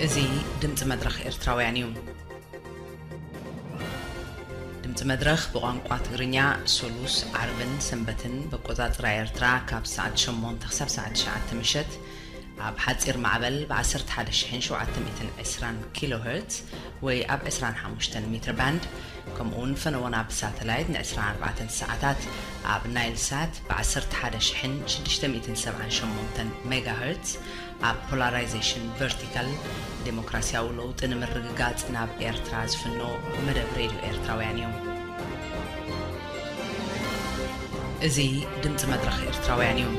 እዚ ድምፂ መድረኽ ኤርትራውያን እዩ። ድምፂ መድረኽ ብቋንቋ ትግርኛ ሶሉስ፣ ዓርብን ሰንበትን በቆፃፅራ ኤርትራ ካብ ሰዓት ሸሞንተ ክሳብ ሰዓት ትሽዓተ ምሸት ኣብ ሓፂር ማዕበል ብ ዓሰርተ ሓደ ሺሕን ሸውዓተ ሚእትን ዕስራን ኪሎ ሄርትዝ ወይ ኣብ ዕስራን ሓሙሽተን ሜትር ባንድ፣ ከምኡ እውን ፈነወና ብሳተላይት ን ዕስራን ኣርባዕተን ሰዓታት ኣብ ናይል ሳት ብ ዓሰርተ ሓደ ሺሕን ሽዱሽተ ሚእትን ሰብዓን ሸሞንተን ሜጋ ሄርትዝ ኣብ ፖላራይዜሽን ቨርቲካል ዴሞክራሲያዊ ለውጢ ንምርግጋጽ ናብ ኤርትራ ዝፍኖ መደብ ሬድዮ ኤርትራውያን እዩ። እዚ ድምጺ መድረኽ ኤርትራውያን እዩ።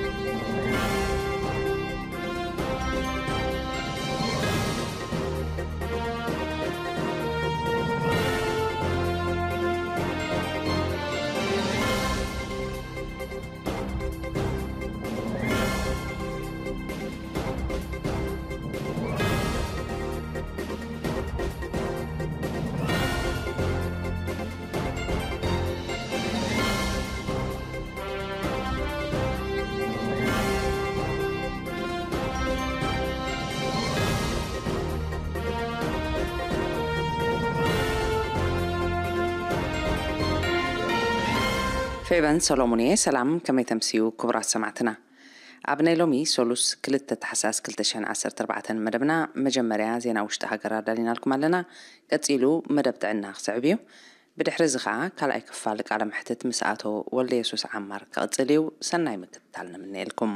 ፌቨን ሰሎሞን እየ። ሰላም፣ ከመይ ተምስዩ ክቡራት ሰማዕትና? ኣብ ናይ ሎሚ ሰሉስ ክልተ ታሕሳስ ክልተ ሽሕን ዓሰርተ ኣርባዕተን መደብና መጀመርያ ዜና ውሽጢ ሃገር ኣዳሊናልኩም ኣለና። ቀጺሉ መደብ ጥዕና ክስዕብ እዩ። ብድሕሪ እዚ ኸኣ ካልኣይ ክፋል ቃለ መሕትት ምስ ኣቶ ወልደየሱስ ዓማር ክቕጽል እዩ። ሰናይ ምክትታል ንምነየልኩም።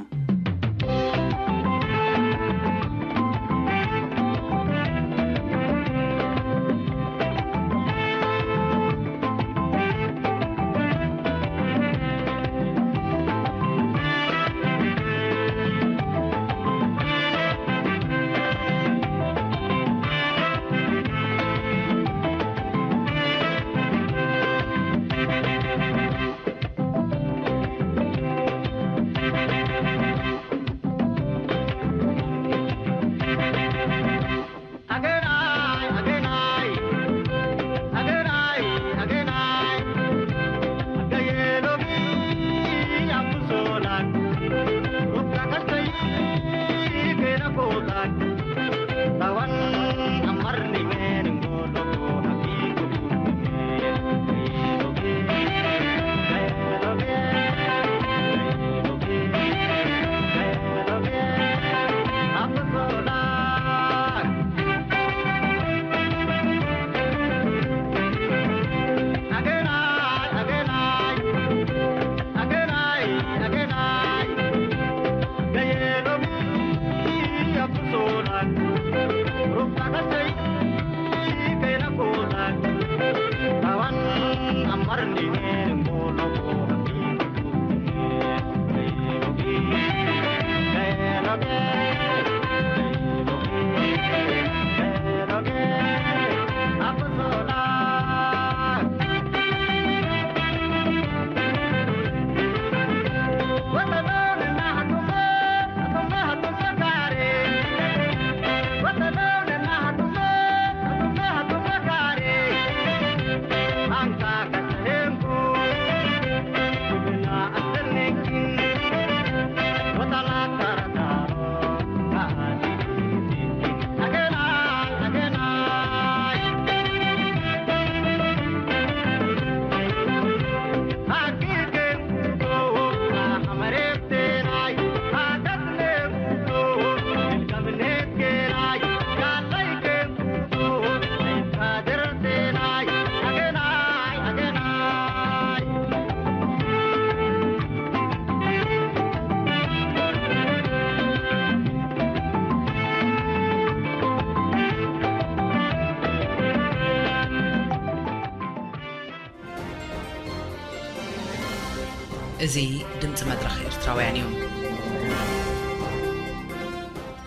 እዚ ድምፂ መድረኽ ኤርትራውያን እዩ።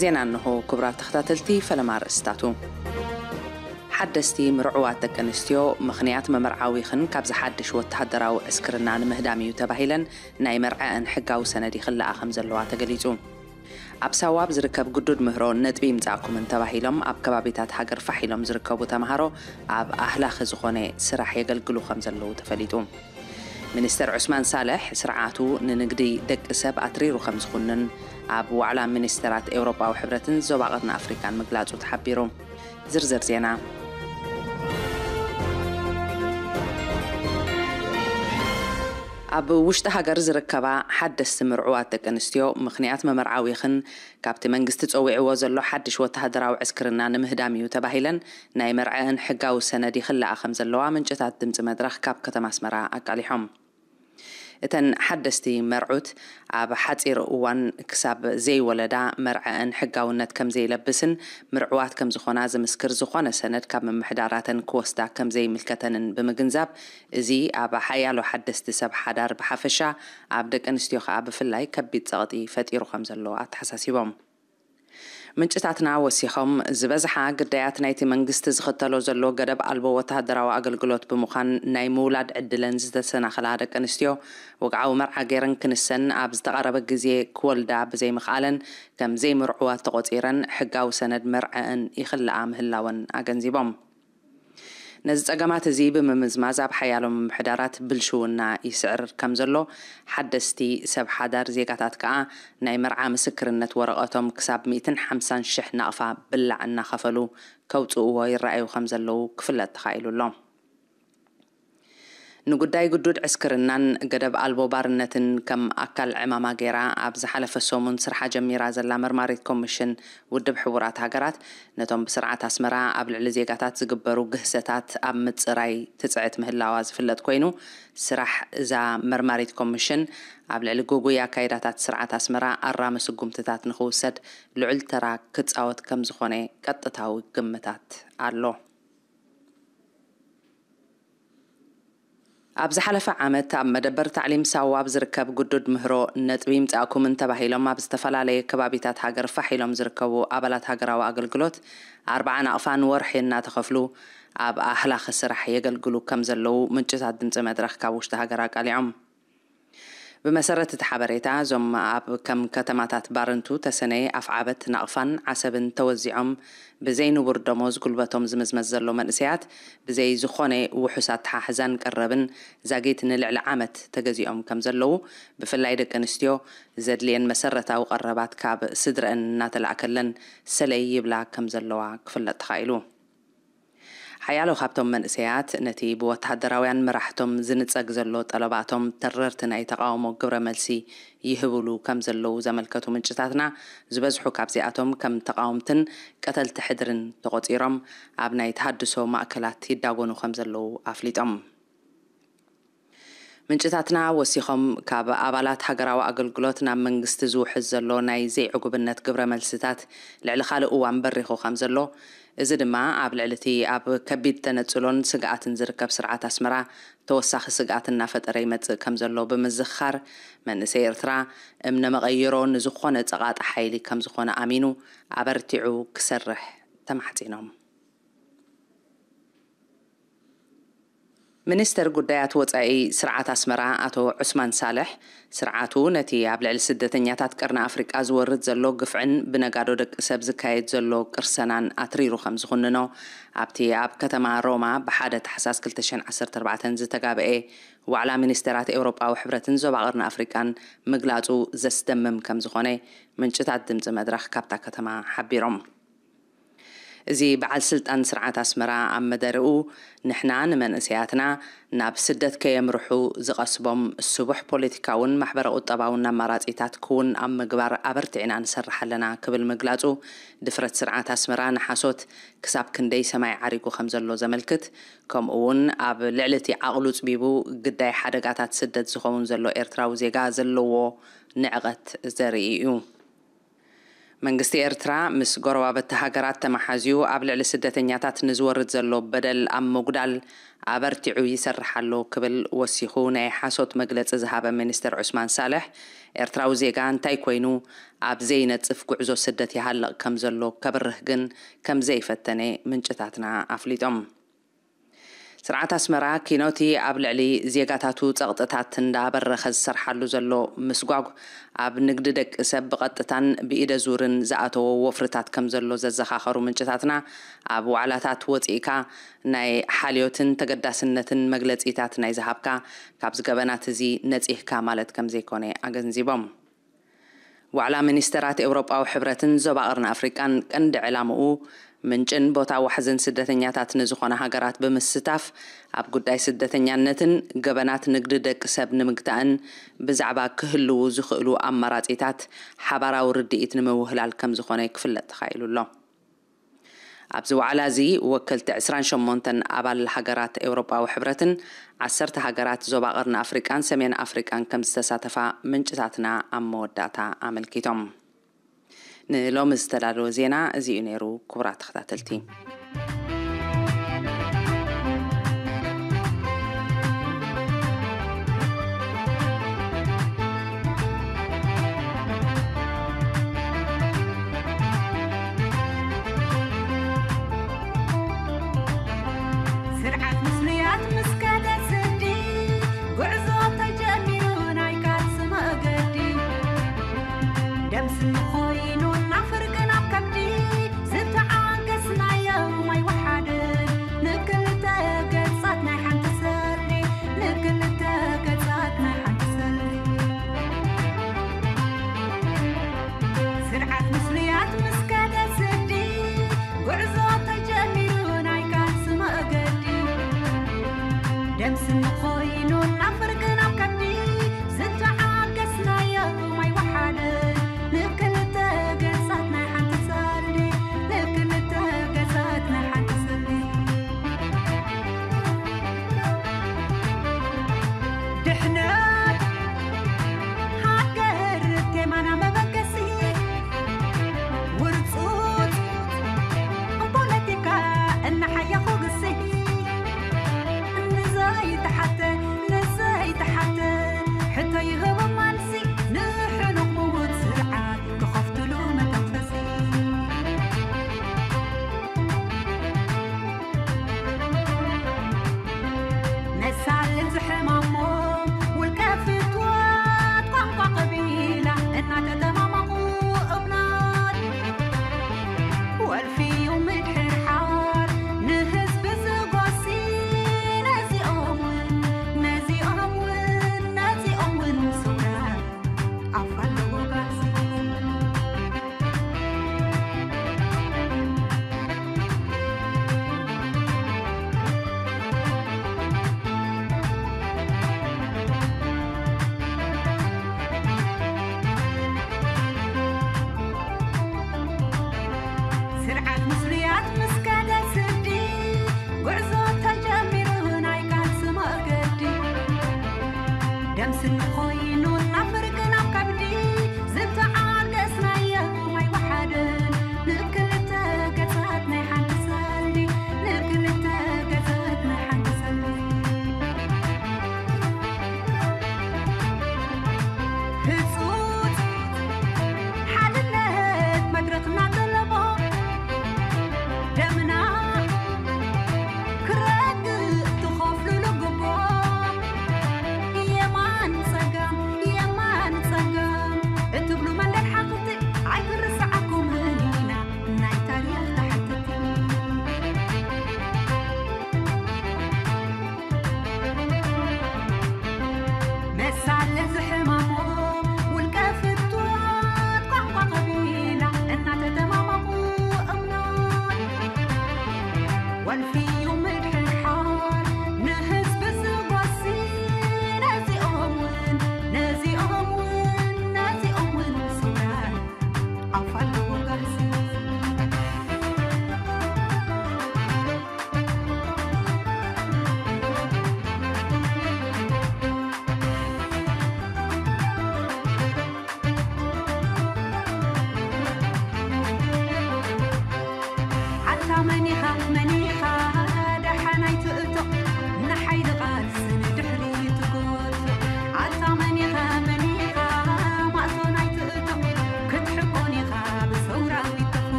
ዜና እንሆ። ክቡራት ተኸታተልቲ፣ ፈለማ ኣርእስታቱ። ሓደስቲ ምርዑዋት ደቂ ኣንስትዮ፣ ምኽንያት መመርዓዊኽን ካብዚ ሓድሽ ወተሃደራዊ ዕስክርና ንምህዳም እዩ ተባሂለን ናይ መርዐአን ሕጋዊ ሰነድ ይኽልኣ ከም ዘለዋ ተገሊጹ። ኣብ ሳዋ ኣብ ዝርከብ ግዱድ ምህሮ ነጥቢ ይምጻእኩምን ተባሂሎም ኣብ ከባቢታት ሃገር ፋሕ ኢሎም ዝርከቡ ተምሃሮ ኣብ ኣህላኺ ዝኾነ ስራሕ የገልግሉ ከም ዘለዉ ተፈሊጡ። ሚኒስተር ዑስማን ሳልሕ፣ ስርዓቱ ንንግዲ ደቂ ሰብ ኣትሪሩ ከም ዝኹንን ኣብ ዋዕላ ሚኒስተራት ኤውሮጳዊ ሕብረትን ዞባ ቀርኒ ኣፍሪካን ምግላጹ ተሓቢሩ። ዝርዝር ዜና። ኣብ ውሽጢ ሃገር ዝርከባ ሓደስቲ ምርዑዋት ደቂ ኣንስትዮ፣ ምኽንያት መመርዓዊኽን ካብቲ መንግስቲ ጸዊዕዎ ዘሎ ሓድሽ ወተሃደራዊ ዕስክርና ንምህዳም እዩ ተባሂለን ናይ መርዐአን ሕጋዊ ሰነድ ይኽልኣ ከም ዘለዋ ምንጭታት ድምጺ መድረኽ ካብ ከተማ ኣስመራ ኣቃሊሖም። እተን ሓደስቲ መርዑት ኣብ ሓጺር እዋን ክሳብ ዘይወለዳ መርዐአን ሕጋውነት ከም ዘይለብስን ምርዕዋት ከም ዝኾና ዝምስክር ዝኾነ ሰነድ ካብ ምምሕዳራተን ክወስዳ ከም ዘይምልከተንን ብምግንዛብ፣ እዚ ኣብ ሓያሎ ሓደስቲ ሰብ ሓዳር ብሓፈሻ፣ ኣብ ደቂ ኣንስትዮ ከኣ ብፍላይ ከቢድ ጸቕጢ ፈጢሩ ከም ዘሎ ኣተሓሳሲቦም። ምንጭታትና ወሲኾም፣ ዝበዝሓ ግዳያት ናይቲ መንግስቲ ዝኽተሎ ዘሎ ገደብ ኣልቦ ወተሃደራዊ ኣገልግሎት ብምዃን ናይ ምውላድ ዕድለን ዝተሰናኸላ ደቂ ኣንስትዮ፣ ወግዓዊ መርዓ ገይረን ክንሰን ኣብ ዝተቓረበ ግዜ ክወልዳ ብዘይምኽኣለን፣ ከም ዘይምርዕዋት ተቖጺረን ሕጋዊ ሰነድ መርዐአን ይኽልኣ ምህላወን ኣገንዚቦም። ነዚ ጸገማት እዚ ብምምዝማዝ፣ ኣብ ሓያሎ ምምሕዳራት ብልሽውና ይስዕር ከም ዘሎ፣ ሓደስቲ ሰብ ሓዳር ዜጋታት ከኣ ናይ መርዓ ምስክርነት ወረቐቶም ክሳብ ሚእትን ሓምሳን ሽሕ ናቕፋ ብላዕ እናኸፈሉ ከውጽእዎ ይረኣዩ ከም ዘለዉ ክፍለጥ ተኻኢሉ ኣሎ። ንጉዳይ ግዱድ ዕስክርናን ገደብ ኣልቦ ባርነትን ከም ኣካል ዕማማ ገይራ ኣብ ዝሓለፈ ሰሙን ስርሓ ጀሚራ ዘላ መርማሪት ኮሚሽን ውድብ ሕቡራት ሃገራት፣ ነቶም ብስርዓት ኣስመራ ኣብ ልዕሊ ዜጋታት ዝግበሩ ግህሰታት ኣብ ምጽራይ ትጽዕት ምህላዋ ዝፍለጥ ኮይኑ፣ ስራሕ እዛ መርማሪት ኮሚሽን ኣብ ልዕሊ ግጉይ ኣካይዳታት ስርዓት ኣስመራ ኣራሚ ስጉምትታት ንኽውሰድ ልዑል ተራ ክጻወት ከም ዝኾነ ቀጥታዊ ግምታት ኣሎ። ኣብ ዝሓለፈ ዓመት ኣብ መደበር ታዕሊም ሳዋ ኣብ ዝርከብ ግዱድ ምህሮ ነጥቢ ይምጻእኩምን ተባሂሎም ኣብ ዝተፈላለየ ከባቢታት ሃገር ፋሕ ኢሎም ዝርከቡ ኣባላት ሃገራዊ ኣገልግሎት ኣርብዓ ናቕፋ ንወርሒ እናተኸፍሉ ኣብ ኣህላኺ ስራሕ የገልግሉ ከም ዘለዉ ምንጭታት ድምጺ መድረኽ ካብ ውሽጢ ሃገር ኣቃሊዖም። ብመሰረት እቲ ሓበሬታ፣ እዞም ኣብ ከም ከተማታት ባረንቱ፣ ተሰነይ፣ ኣፍዓበት፣ ናቕፋን ዓሰብን ተወዚዖም ብዘይ ንቡር ደሞዝ ጉልበቶም ዝምዝመዝ ዘሎ መንእሰያት፣ ብዘይ ዝኾነ ውሑስ ኣተሓሕዛን ቀረብን ዛጊት ንልዕሊ ዓመት ተገዚኦም ከም ዘለዉ፣ ብፍላይ ደቂ ኣንስትዮ ዘድልየን መሰረታዊ ቀረባት ካብ ስድረአን እናተላእከለን ሰለይ ይብላ ከም ዘለዋ ክፍለጥ ተኻኢሉ። ሓያሎ ካብቶም መንእሰያት ነቲ ብወተሃደራውያን መራሕቶም ዝንጸግ ዘሎ ጠለባቶም ተረርቲ ናይ ተቓውሞ ግብረ መልሲ ይህብሉ ከም ዘለዉ ዘመልከቱ ምንጭታትና፣ ዝበዝሑ ካብዚኣቶም ከም ተቓወምትን ቀተልቲ ሕድርን ተቖጺሮም ኣብ ናይ ተሃድሶ ማእከላት ይዳጎኑ ከም ዘለዉ ኣፍሊጦም። ምንጭታትና ወሲኾም፣ ካብ ኣባላት ሃገራዊ ኣገልግሎት ናብ መንግስቲ ዝውሕዝ ዘሎ ናይ ዘይዕጉብነት ግብረ መልስታት ልዕሊ ካልእ እዋን በሪኹ ከም ዘሎ፣ እዚ ድማ ኣብ ልዕሊ እቲ ኣብ ከቢድ ተነጽሎን ስግኣትን ዝርከብ ስርዓት ኣስመራ ተወሳኺ ስግኣት እናፈጠረ ይመጽእ ከም ዘሎ ብምዝኽኻር፣ መንእሰይ ኤርትራ እምነ መቐይሮ ንዝኾነ ጸቓጢ ሓይሊ ከም ዝኾነ ኣሚኑ ኣበርቲዑ ክሰርሕ ተማሕጺኖም። ሚኒስተር ጉዳያት ወጻኢ ስርዓት ኣስመራ ኣቶ ዑስማን ሳልሕ፣ ስርዓቱ ነቲ ኣብ ልዕሊ ስደተኛታት ቀርኒ ኣፍሪቃ ዝወርድ ዘሎ ግፍዕን ብነጋዶ ደቂ ሰብ ዝካየድ ዘሎ ቅርሰናን ኣትሪሩ ከም ዝኹንኖ፣ ኣብቲ ኣብ ከተማ ሮማ ብሓደ ታሕሳስ ክልተ ሽሕን ዓሰርተ ኣርባዕተን ዝተጋብኤ ዋዕላ ሚኒስተራት ኤውሮጳዊ ሕብረትን ዞባ ቀርኒ ኣፍሪቃን ምግላጹ ዘስደምም ከም ዝኾነ ምንጭታት ድምጺ መድረኽ ካብታ ከተማ ሓቢሮም። እዚ በዓል ስልጣን ስርዓት ኣስመራ ኣብ መደርኡ፣ ንሕና ንመንእሰያትና ናብ ስደት ከየምርሑ ዝቐስቦም ስቡሕ ፖለቲካውን ማሕበረ ቁጠባውን ኣማራጺታት ክውን ኣብ ምግባር ኣበርቲዕና ንሰርሕ ኣለና ክብል ምግላጹ፣ ድፍረት ስርዓት ኣስመራ ንሓሶት ክሳብ ክንደይ ሰማይ ዓሪጉ ከም ዘሎ ዘመልክት፣ ከምኡ እውን ኣብ ልዕሊ እቲ ዓቕሉ ጽቢቡ ግዳይ ሓደጋታት ስደት ዝኸውን ዘሎ ኤርትራዊ ዜጋ ዘለዎ ንዕቐት ዘርኢ እዩ። መንግስቲ ኤርትራ ምስ ጎረባብቲ ሃገራት ተመሓዝዩ ኣብ ልዕሊ ስደተኛታት ንዝወርድ ዘሎ በደል ኣብ ምጉዳል ኣበርቲዑ ይሰርሕ ኣሎ ክብል ወሲኹ ናይ ሓሶት መግለጺ ዝሃበ ሚኒስተር ዑስማን ሳልሕ፣ ኤርትራዊ ዜጋ እንታይ ኮይኑ ኣብ ዘይነጽፍ ጉዕዞ ስደት ይሃልቕ ከም ዘሎ ከብርህ ግን ከም ዘይፈተነ ምንጭታትና ኣፍሊጦም። ስርዓት ኣስመራ ኪኖቲ ኣብ ልዕሊ ዜጋታቱ ጸቕጥታት እንዳበረኸ ዝሰርሓሉ ዘሎ ምስጓጉ፣ ኣብ ንግዲ ደቂ ሰብ ብቐጥታን ብኢደ ዙርን ዝኣተዎ ወፍርታት ከም ዘሎ ዘዘኻኸሩ ምንጭታትና፣ ኣብ ዋዕላታት ወጺእካ ናይ ሓልዮትን ተገዳስነትን መግለጺታት ናይ ዝሃብካ፣ ካብዚ ገበናት እዚ ነጺህካ ማለት ከም ዘይኮነ ኣገንዚቦም። ዋዕላ ሚኒስተራት ኤውሮጳዊ ሕብረትን ዞባ ቀርኒ ኣፍሪቃን ቀንዲ ዕላምኡ፣ ምንጭን ቦታ ዋሕዝን ስደተኛታት ንዝኾና ሃገራት ብምስታፍ፣ ኣብ ጉዳይ ስደተኛነትን ገበናት ንግዲ ደቂ ሰብ ንምግታእን ብዛዕባ ክህልዉ ዝኽእሉ ኣማራጺታት ሓባራዊ ርድኢት ንምውህላል ከም ዝኾነ ክፍለጥ ተኻኢሉ ኣሎ። ኣብዚ ዋዕላ እዚ ወከልቲ ዕስራን ሸሞንተን ኣባል ሃገራት ኤውሮጳዊ ሕብረትን ዓሰርተ ሃገራት ዞባ ቀርኒ ኣፍሪቃን ሰሜን ኣፍሪቃን ከም ዝተሳተፋ ምንጭታትና ኣብ መወዳእታ ኣመልኪቶም። ንሎሚ ዝተዳለወ ዜና እዚ እዩ ነይሩ። ክቡራት ተኸታተልቲ፣ ስርዓት ምስሉያት ምስ ከደ ስዲ፣ ጉዕዞ ተጀሚሩ ናይ ቃልሲ መገዲ። ደም ስኒ ኮይኑ ናብ ፍርቂ ናብ ከብዲ፣ ዝተዓገስናዮ ማይ ወሓደ፣ ንክልተ ገጻት ናይ ሓንቲ ሰልዲ፣ ንክልተ ገጻት ናይ ሓንቲ ሰልዲ። ስርዓት ምስሉያት ምስ ከደ ስዲ፣ ጉዕዞ ተጀሚሩ ናይ ቃልሲ መገዲ። ደም ስኒ ኮይኑ ናብ ፍርቂ ናብ ከብዲ፣ ዝተዓገስናዮ ማይ ወሓደ፣ ንክልተ ገጻት ናይ ሓንቲ ሰልዲ፣ ንክልተ ገጻት ናይ ሓንቲ ሰልዲ። ድሕነት ሃገር ቴማና መበገሲ፣ ውርጹጽ ፖለቲካ እናሓየኹ ግሲ። ንዘይተሓተ፣ ንዘይተሓተ ሕቶ ይህቦም መልሲ፣ ንሕኑቕ ምዉት ስርዓት ክኸፍትሉ መተንፈሲ። ነሳልን ዝሕማሞም ውልቀ ፍትወት ቋንቋ ቀቢላ እናተጠማመቑ እብናት ወልፊ እዩ ምድሕርሓር ንህዝቢ ዝጎሲ። ነዚኦም እውን፣ ነዚኦም እውን፣ ነዚኦም እውን ስውራት ኣፍ ኣለዎ ባሲ። ስርዓት ምስሉያት ምስ ከደ ስዲ፣ ጉዕዞ ተጀሚሩ ናይ ቃልሲ መገዲ። ደም ስኒ ኮይኑ ናብ ፍርቂ ናብ ከብዲ፣ ዝተዓገስናዮ ማይ ወሓደ። ንክልተ ገጻት ናይ ሓንቲ ሰልዲ፣ ንክልተ ገጻት ናይ ሓንቲ ሰልዲ። ህጹጽ ሓድነት መድረኽና ጠለቦ፣ ደምና ክረግእ ትኸፍሉሉ ግቦ። የማን ጸጋም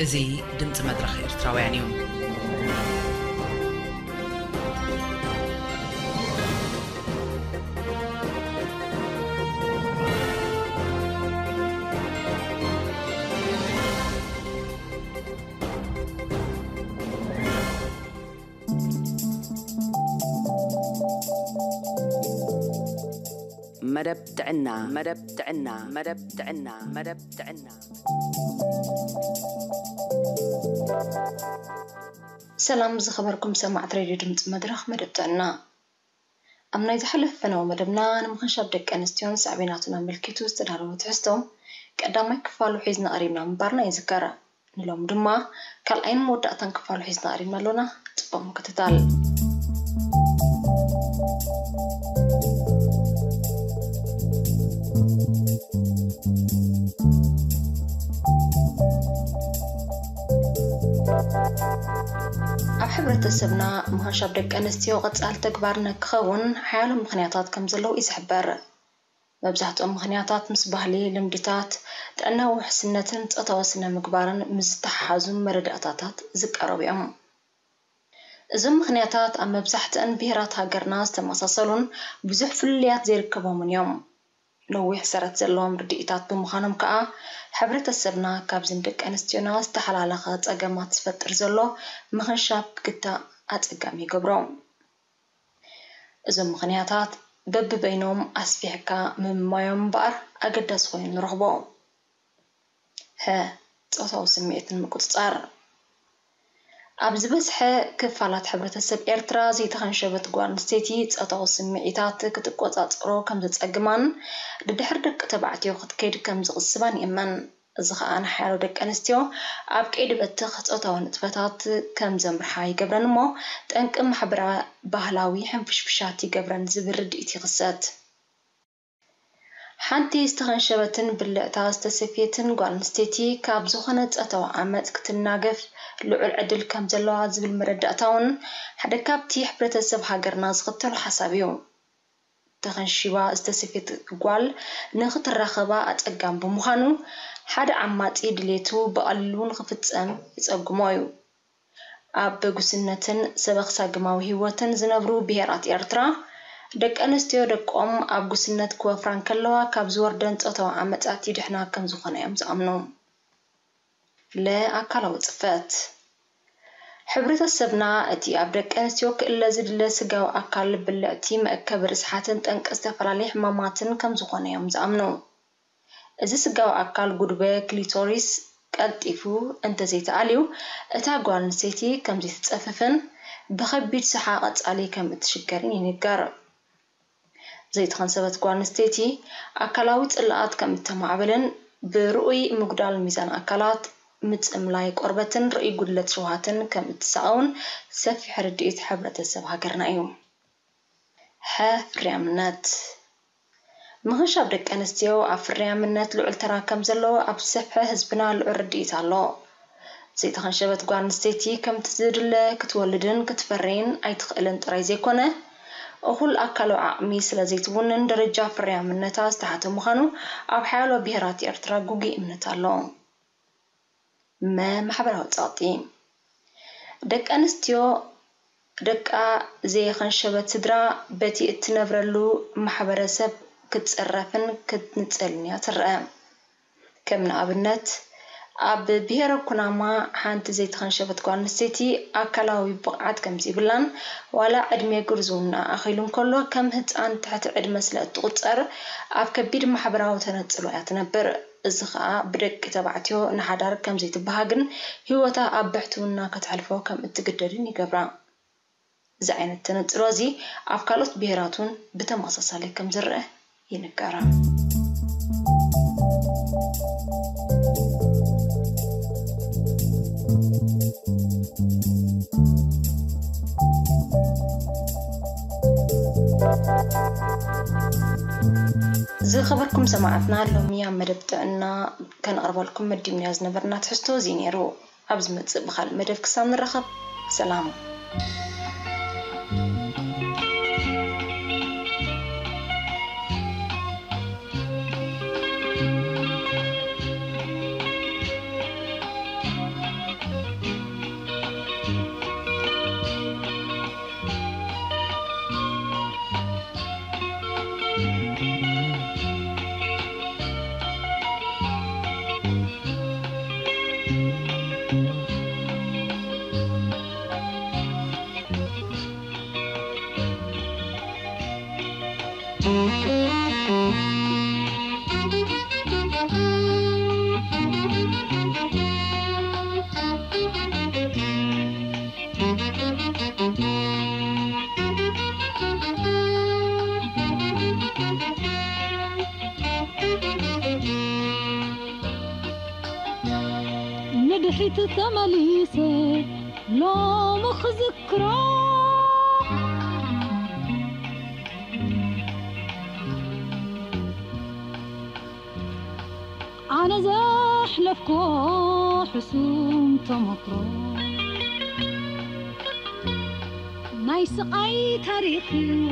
እዚ ድምፂ መድረኽ ኤርትራውያን እዩ። መደብ ጥዕና፣ መደብ ጥዕና፣ መደብ ጥዕና፣ መደብ ጥዕና። ሰላም ዝኸበርኩም ሰማዕቲ ሬድዮ ድምፂ መድረኽ መደብ ጥዕና። ኣብ ናይ ዝሓለፈ ፈነወ መደብና ንምኽንሻብ ደቂ ኣንስትዮን ሳዕቤናቱን ኣመልኪቱ ዝተዳለወ ትሕዝቶ ቀዳማይ ክፋሉ ሒዝና ቀሪብና ምንባርና ይዝከር። ንሎም ድማ ካልኣይን መወዳእታን ክፋሉ ሒዝና ቀሪብና ኣሎና። ጽቡቕ ምክትታል። ኣብ ሕብረተሰብና ምኽንሻብ ደቂ ኣንስትዮ ቀጻሊ ተግባር ንክኸውን ሓያሎ ምኽንያታት ከም ዘለዉ እዩ ዝሕበር። መብዛሕትኦም ምኽንያታት ምስ ባህሊ፣ ልምድታት፣ ጥዕናዊ ውሕስነትን ጾታዊ ስነ ምግባርን ምስ ዝተሓሓዙ መረዳእታታት ዝቀረቡ እዮም። እዞም ምኽንያታት ኣብ መብዛሕትአን ብሄራት ሃገርና ዝተመሳሰሉን ብዙሕ ፍልልያት ዘይርከቦምን እዮም። ነዊሕ ሰረት ዘለዎም ርድኢታት ብምዃኖም ከኣ፣ ሕብረተሰብና ካብዚ ንደቂ ኣንስትዮና ዝተሓላለኸ ጸገማት ዝፈጥር ዘሎ ምኽንሻብ ክግታእ ኣጸጋሚ ይገብሮ። እዞም ምኽንያታት በብበይኖም ኣስፊሕካ ምምማዮም እምበኣር ኣገዳሲ ኮይኑ ንረኽቦ። ሀ፣ ጾታዊ ስምዒትን ምቁጽጻር። ኣብ ዝበዝሐ ክፋላት ሕብረተሰብ ኤርትራ ዘይተኸንሸበት ጓል ኣንስተይቲ ጾታዊ ስምዒታት ክትቆጻጸሮ ከም ዘጸግማን፣ ድድሕሪ ደቂ ተባዕትዮ ክትከይድ ከም ዝቕስባን ይእመን። እዚ ኸኣ ንሓያሎ ደቂ ኣንስትዮ ኣብ ቀይዲ በትኽ ጾታዊ ንጥፈታት ከም ዘምርሓ ይገብረን እሞ፣ ጠንቂ ማሕበራ ባህላዊ ሕንፍሽፍሻት ይገብረን ዝብል ርድኢት ይኽሰት። ሓንቲ ዝተኸንሸበትን ብልዕታ ዝተሰፍየትን ጓል ኣንስተይቲ ካብ ዝኾነ ጾታዊ ዓመጽ ክትናገፍ ልዑል ዕድል ከም ዘለዋ ዝብል መረዳእታ እውን ሓደ ካብቲ ሕብረተሰብ ሃገርና ዝኽተሎ ሓሳብ እዩ። ተኸንሺባ ዝተሰፍየት ጓል ንኽትራኸባ ኣጸጋሚ ብምዃኑ፣ ሓደ ዓማጺ ድሌቱ ብቐሊሉ ንኽፍጸም ይጸግሞ እዩ። ኣብ ጉስነትን ሰበኽ ሳግማዊ ህይወትን ዝነብሩ ብሄራት ኤርትራ፣ ደቂ ኣንስትዮ ደቆም ኣብ ጉስነት ክወፍራ እንከለዋ ካብ ዝወርደን ጾታዊ ዓመጻት ይድሕና ከም ዝኾና እዮም ዝኣምኑ። ለ፣ ኣካላዊ ጽፈት። ሕብረተሰብና እቲ ኣብ ደቂ ኣንስትዮ ክእለ ዝድለ ስጋዊ ኣካል ብልዕቲ፣ መእከቢ ርስሓትን ጠንቂ ዝተፈላለየ ሕማማትን ከም ዝኾነ እዮም ዝኣምኑ። እዚ ስጋዊ ኣካል ጉድበ ክሊቶሪስ ቀልጢፉ እንተዘይተኣልዩ፣ እታ ጓል ኣንስተይቲ ከም ዘይትጸፍፍን ብኸቢድ ሰሓ ቀጻሊ ከም እትሽገርን ይንገር። ዘይተኸንሰበት ጓል ኣንስተይቲ ኣካላዊ ጽልኣት ከም እተማዕበለን ብርኡይ ምጉዳል ሚዛን ኣካላት፣ ምጽምላይ ቆርበትን ርኡይ ጉድለት ሸውሃትን ከም እትሳቐውን ሰፊሕ ርድኢት ሕብረተሰብ ሃገርና እዩ። ሐ፣ ፍርያምነት። ምኽንሻብ ደቂ ኣንስትዮ ኣብ ፍርያምነት ልዑል ተራ ከም ዘለዎ ኣብ ዝሰፍሐ ህዝብና ልዑል ርድኢት ኣሎ። ዘይተኸንሸበት ጓል ኣንስተይቲ ከምቲ ዝድለ ክትወልድን ክትፈርይን ኣይትኽእልን ጥራይ ዘይኮነ፣ እኹል ኣካላዊ ዓቕሚ ስለ ዘይትውንን ደረጃ ፍርያምነታ ዝተሓተ ምዃኑ ኣብ ሓያሎ ብሄራት ኤርትራ ግጉይ እምነት ኣሎ። መ፣ ማሕበራዊ ጸቕጢ። ደቂ ኣንስትዮ ደቃ ዘየኸንሸበት ስድራ በቲ እትነብረሉ ማሕበረሰብ ክትጽረፍን ክትንጸልን እያ ትረአ። ከም ንኣብነት፣ ኣብ ብሄረ ኩናማ ሓንቲ ዘይተኸንሸበት ጓል ኣንስተይቲ ኣካላዊ ብቕዓት ከም ዘይብላን ዋላ ዕድመ ግርዝውና ኣኺሉ እንከሎ ከም ህጻን ትሕቲ ዕድመ ስለ እትቑጸር ኣብ ከቢድ ማሕበራዊ ተነጽሎ እያ ትነብር። እዚ ኸኣ ብደቂ ተባዕትዮ ንሓዳር ከም ዘይትበሃግን ህይወታ ኣብ ብሕትውና ከተሕልፎ ከም እትግደድን ይገብራ። እዚ ዓይነት ተነጽሎ እዚ ኣብ ካልኦት ብሄራት እውን ብተመሳሳሊ ከም ዝረአ ይንገራ። ዝኸበርኩም ሰማዕትና፣ ሎሚ ኣብ መደብ ጥዕና ከነቕርበልኩም መዲብናዮ ዝነበርና ትሕዝቶ እዚ ነይሩ። ኣብ ዝመጽእ ብኻልእ መደብ ክሳብ ንራኸብ፣ ሰላም። ንድሕሪት ተመሊሰ ሎሚ ክዝክሮ፣ ኣነ ዘሕለፍኮ ሕሱም ተመክሮ፣ ናይ ስቓይ ታሪኽ እዩ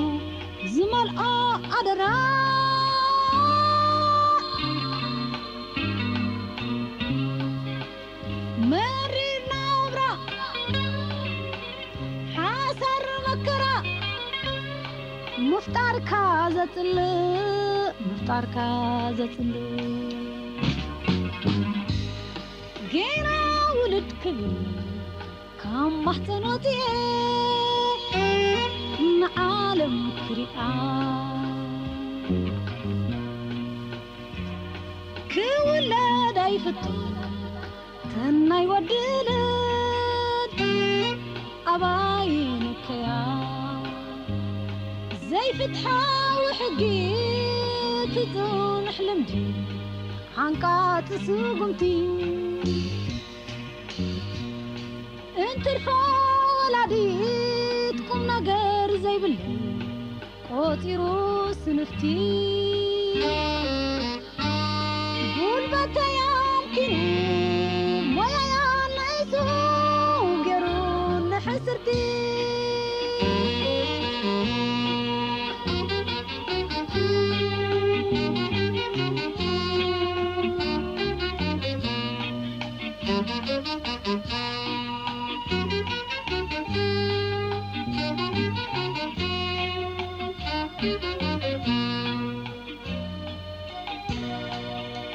ዝመልኦ ኣደራ። መሪር ናብራ ሓሳር መከራ፣ ምፍጣርካ ዘጽልእ፣ ምፍጣርካ ዘጽልእ። ጌና ውልድ ክብል ካብ ማሕፀን ወፅኤ ንዓለም ክሪኣ፣ ክውለድ ኣይፍቱ ተናይ ወዲ ልድ ኣባይ ንከያ። ዘይፍትሓዊ ሕጊ ትጽንሕ ልምዲ ሓንቃጺ ስጉምቲ። እንትርፎ ወላዲት ቁም ነገር ዘይብለን ቆጺሩ ስንፍቲ። ጉልበተይ ኣምኪኑ ሞያያ ንእሱ ገይሩ ንሕስርቲ።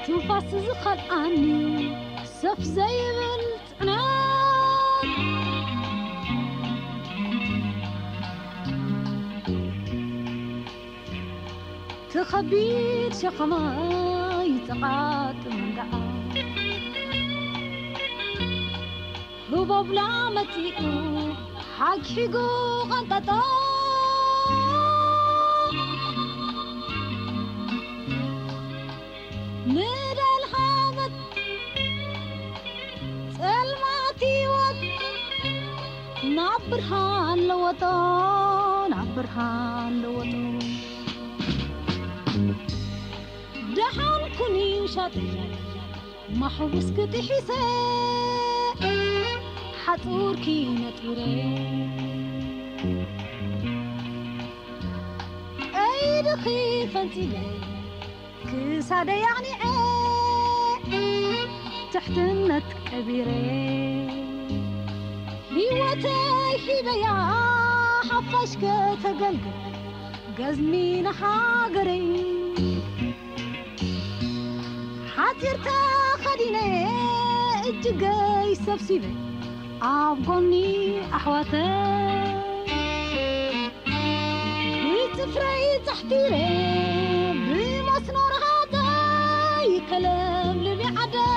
ትንፋስ ዝኸልኣኒ ሰፍ ዘይብል ጽዕነት፣ ትኸቢድ ሸኸማይ ጸቓጥ መንጋኣ፣ ህቦብላ መጺኡ ሓግሒጉ ቐንጠጦ። ንደልኻ መት-፣ ጸልማት ህይወት ናብ ብርሃን ለወጦ፣ ናብ ብርሃን ለወጦ። ደሓን ኩኒ ሻጥር ማሕቡስኪ ጥሒሰ፣ ሓጹርኪ ነጢረ፣ ቀይድኺ ፈንጺለ፣ ክሳደይ ኣቕኒዐ፣ ትሕትነት ቀቢረ፣ ህይወተይ ሂበያ፣ ሓፋሽ ከተገልግል፣ ገዝሚ ንሃገረይ። ሓጺር ተኸዲነ፣ እጅገይ ሰብሲበ፣ ኣብ ጎኒ ኣሕዋተይ። ብጽፍረይ ጻሕቲረ፣ ብመስኖ ረሃጸይ፣ ከለምልም ዓደይ።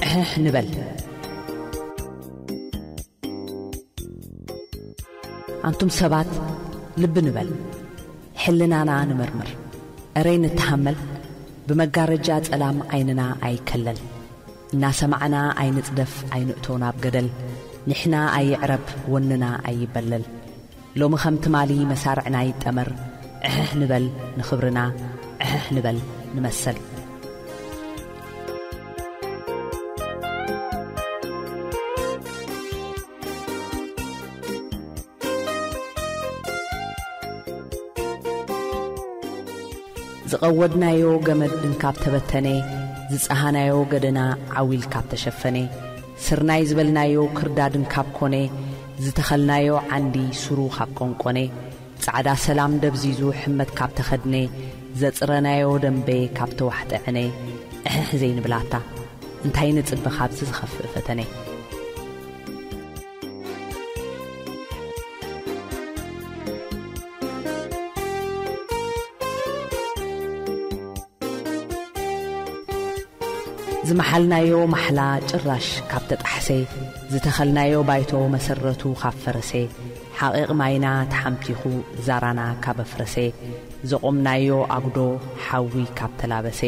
ዕሕሕ ንበል። ኣንቱም ሰባት፣ ልቢ ንበል። ሕልናና ንመርምር። እረይ ንተሃመል፣ ብመጋረጃ ጸላም ዓይንና ኣይከለል። እናሰማዕና ኣይንጽደፍ፣ ኣይንእቶ ናብ ገደል። ኒሕና ኣይዕረብ፣ ወንና ኣይበለል። ሎሚ ከም ትማሊ መሳርዕና ይጠመር። ዕሕሕ ንበል ንኽብርና፣ ዕሕሕ ንበል ንመሰል። ዝቐወድናዮ ገመድ እንካብ ተበተነ፣ ዝጸሃናዮ ገደና ዓው ኢልካብ ተሸፈነ፣ ስርናይ ዝበልናዮ ክርዳድን ካብ ኮነ፣ ዝተኸልናዮ ዓንዲ ሱሩ ካብ ቆንቆነ፣ ጻዕዳ ሰላም ደብዚዙ ሕመት ካብ ተኸድነ፣ ዘጽረናዮ ደንበ ካብ ተዋሕጠ ዕነ፣ እሕሕ ዘይንብላታ እንታይ ንጽበ ካብዚ ዝኸፍእ ፈተነ? ዝመሓልናዮ ማሕላ ጭራሽ ካብ ተጣሕሰ፣ ዝተኸልናዮ ባይቶ መሰረቱ ካብ ፈረሰ፣ ሓቒቕ ማይና ተሓምቲኹ ዛራና ካብ ኣፍረሰ፣ ዘቖምናዮ ኣጉዶ ሓዊ ካብ ተላበሰ፣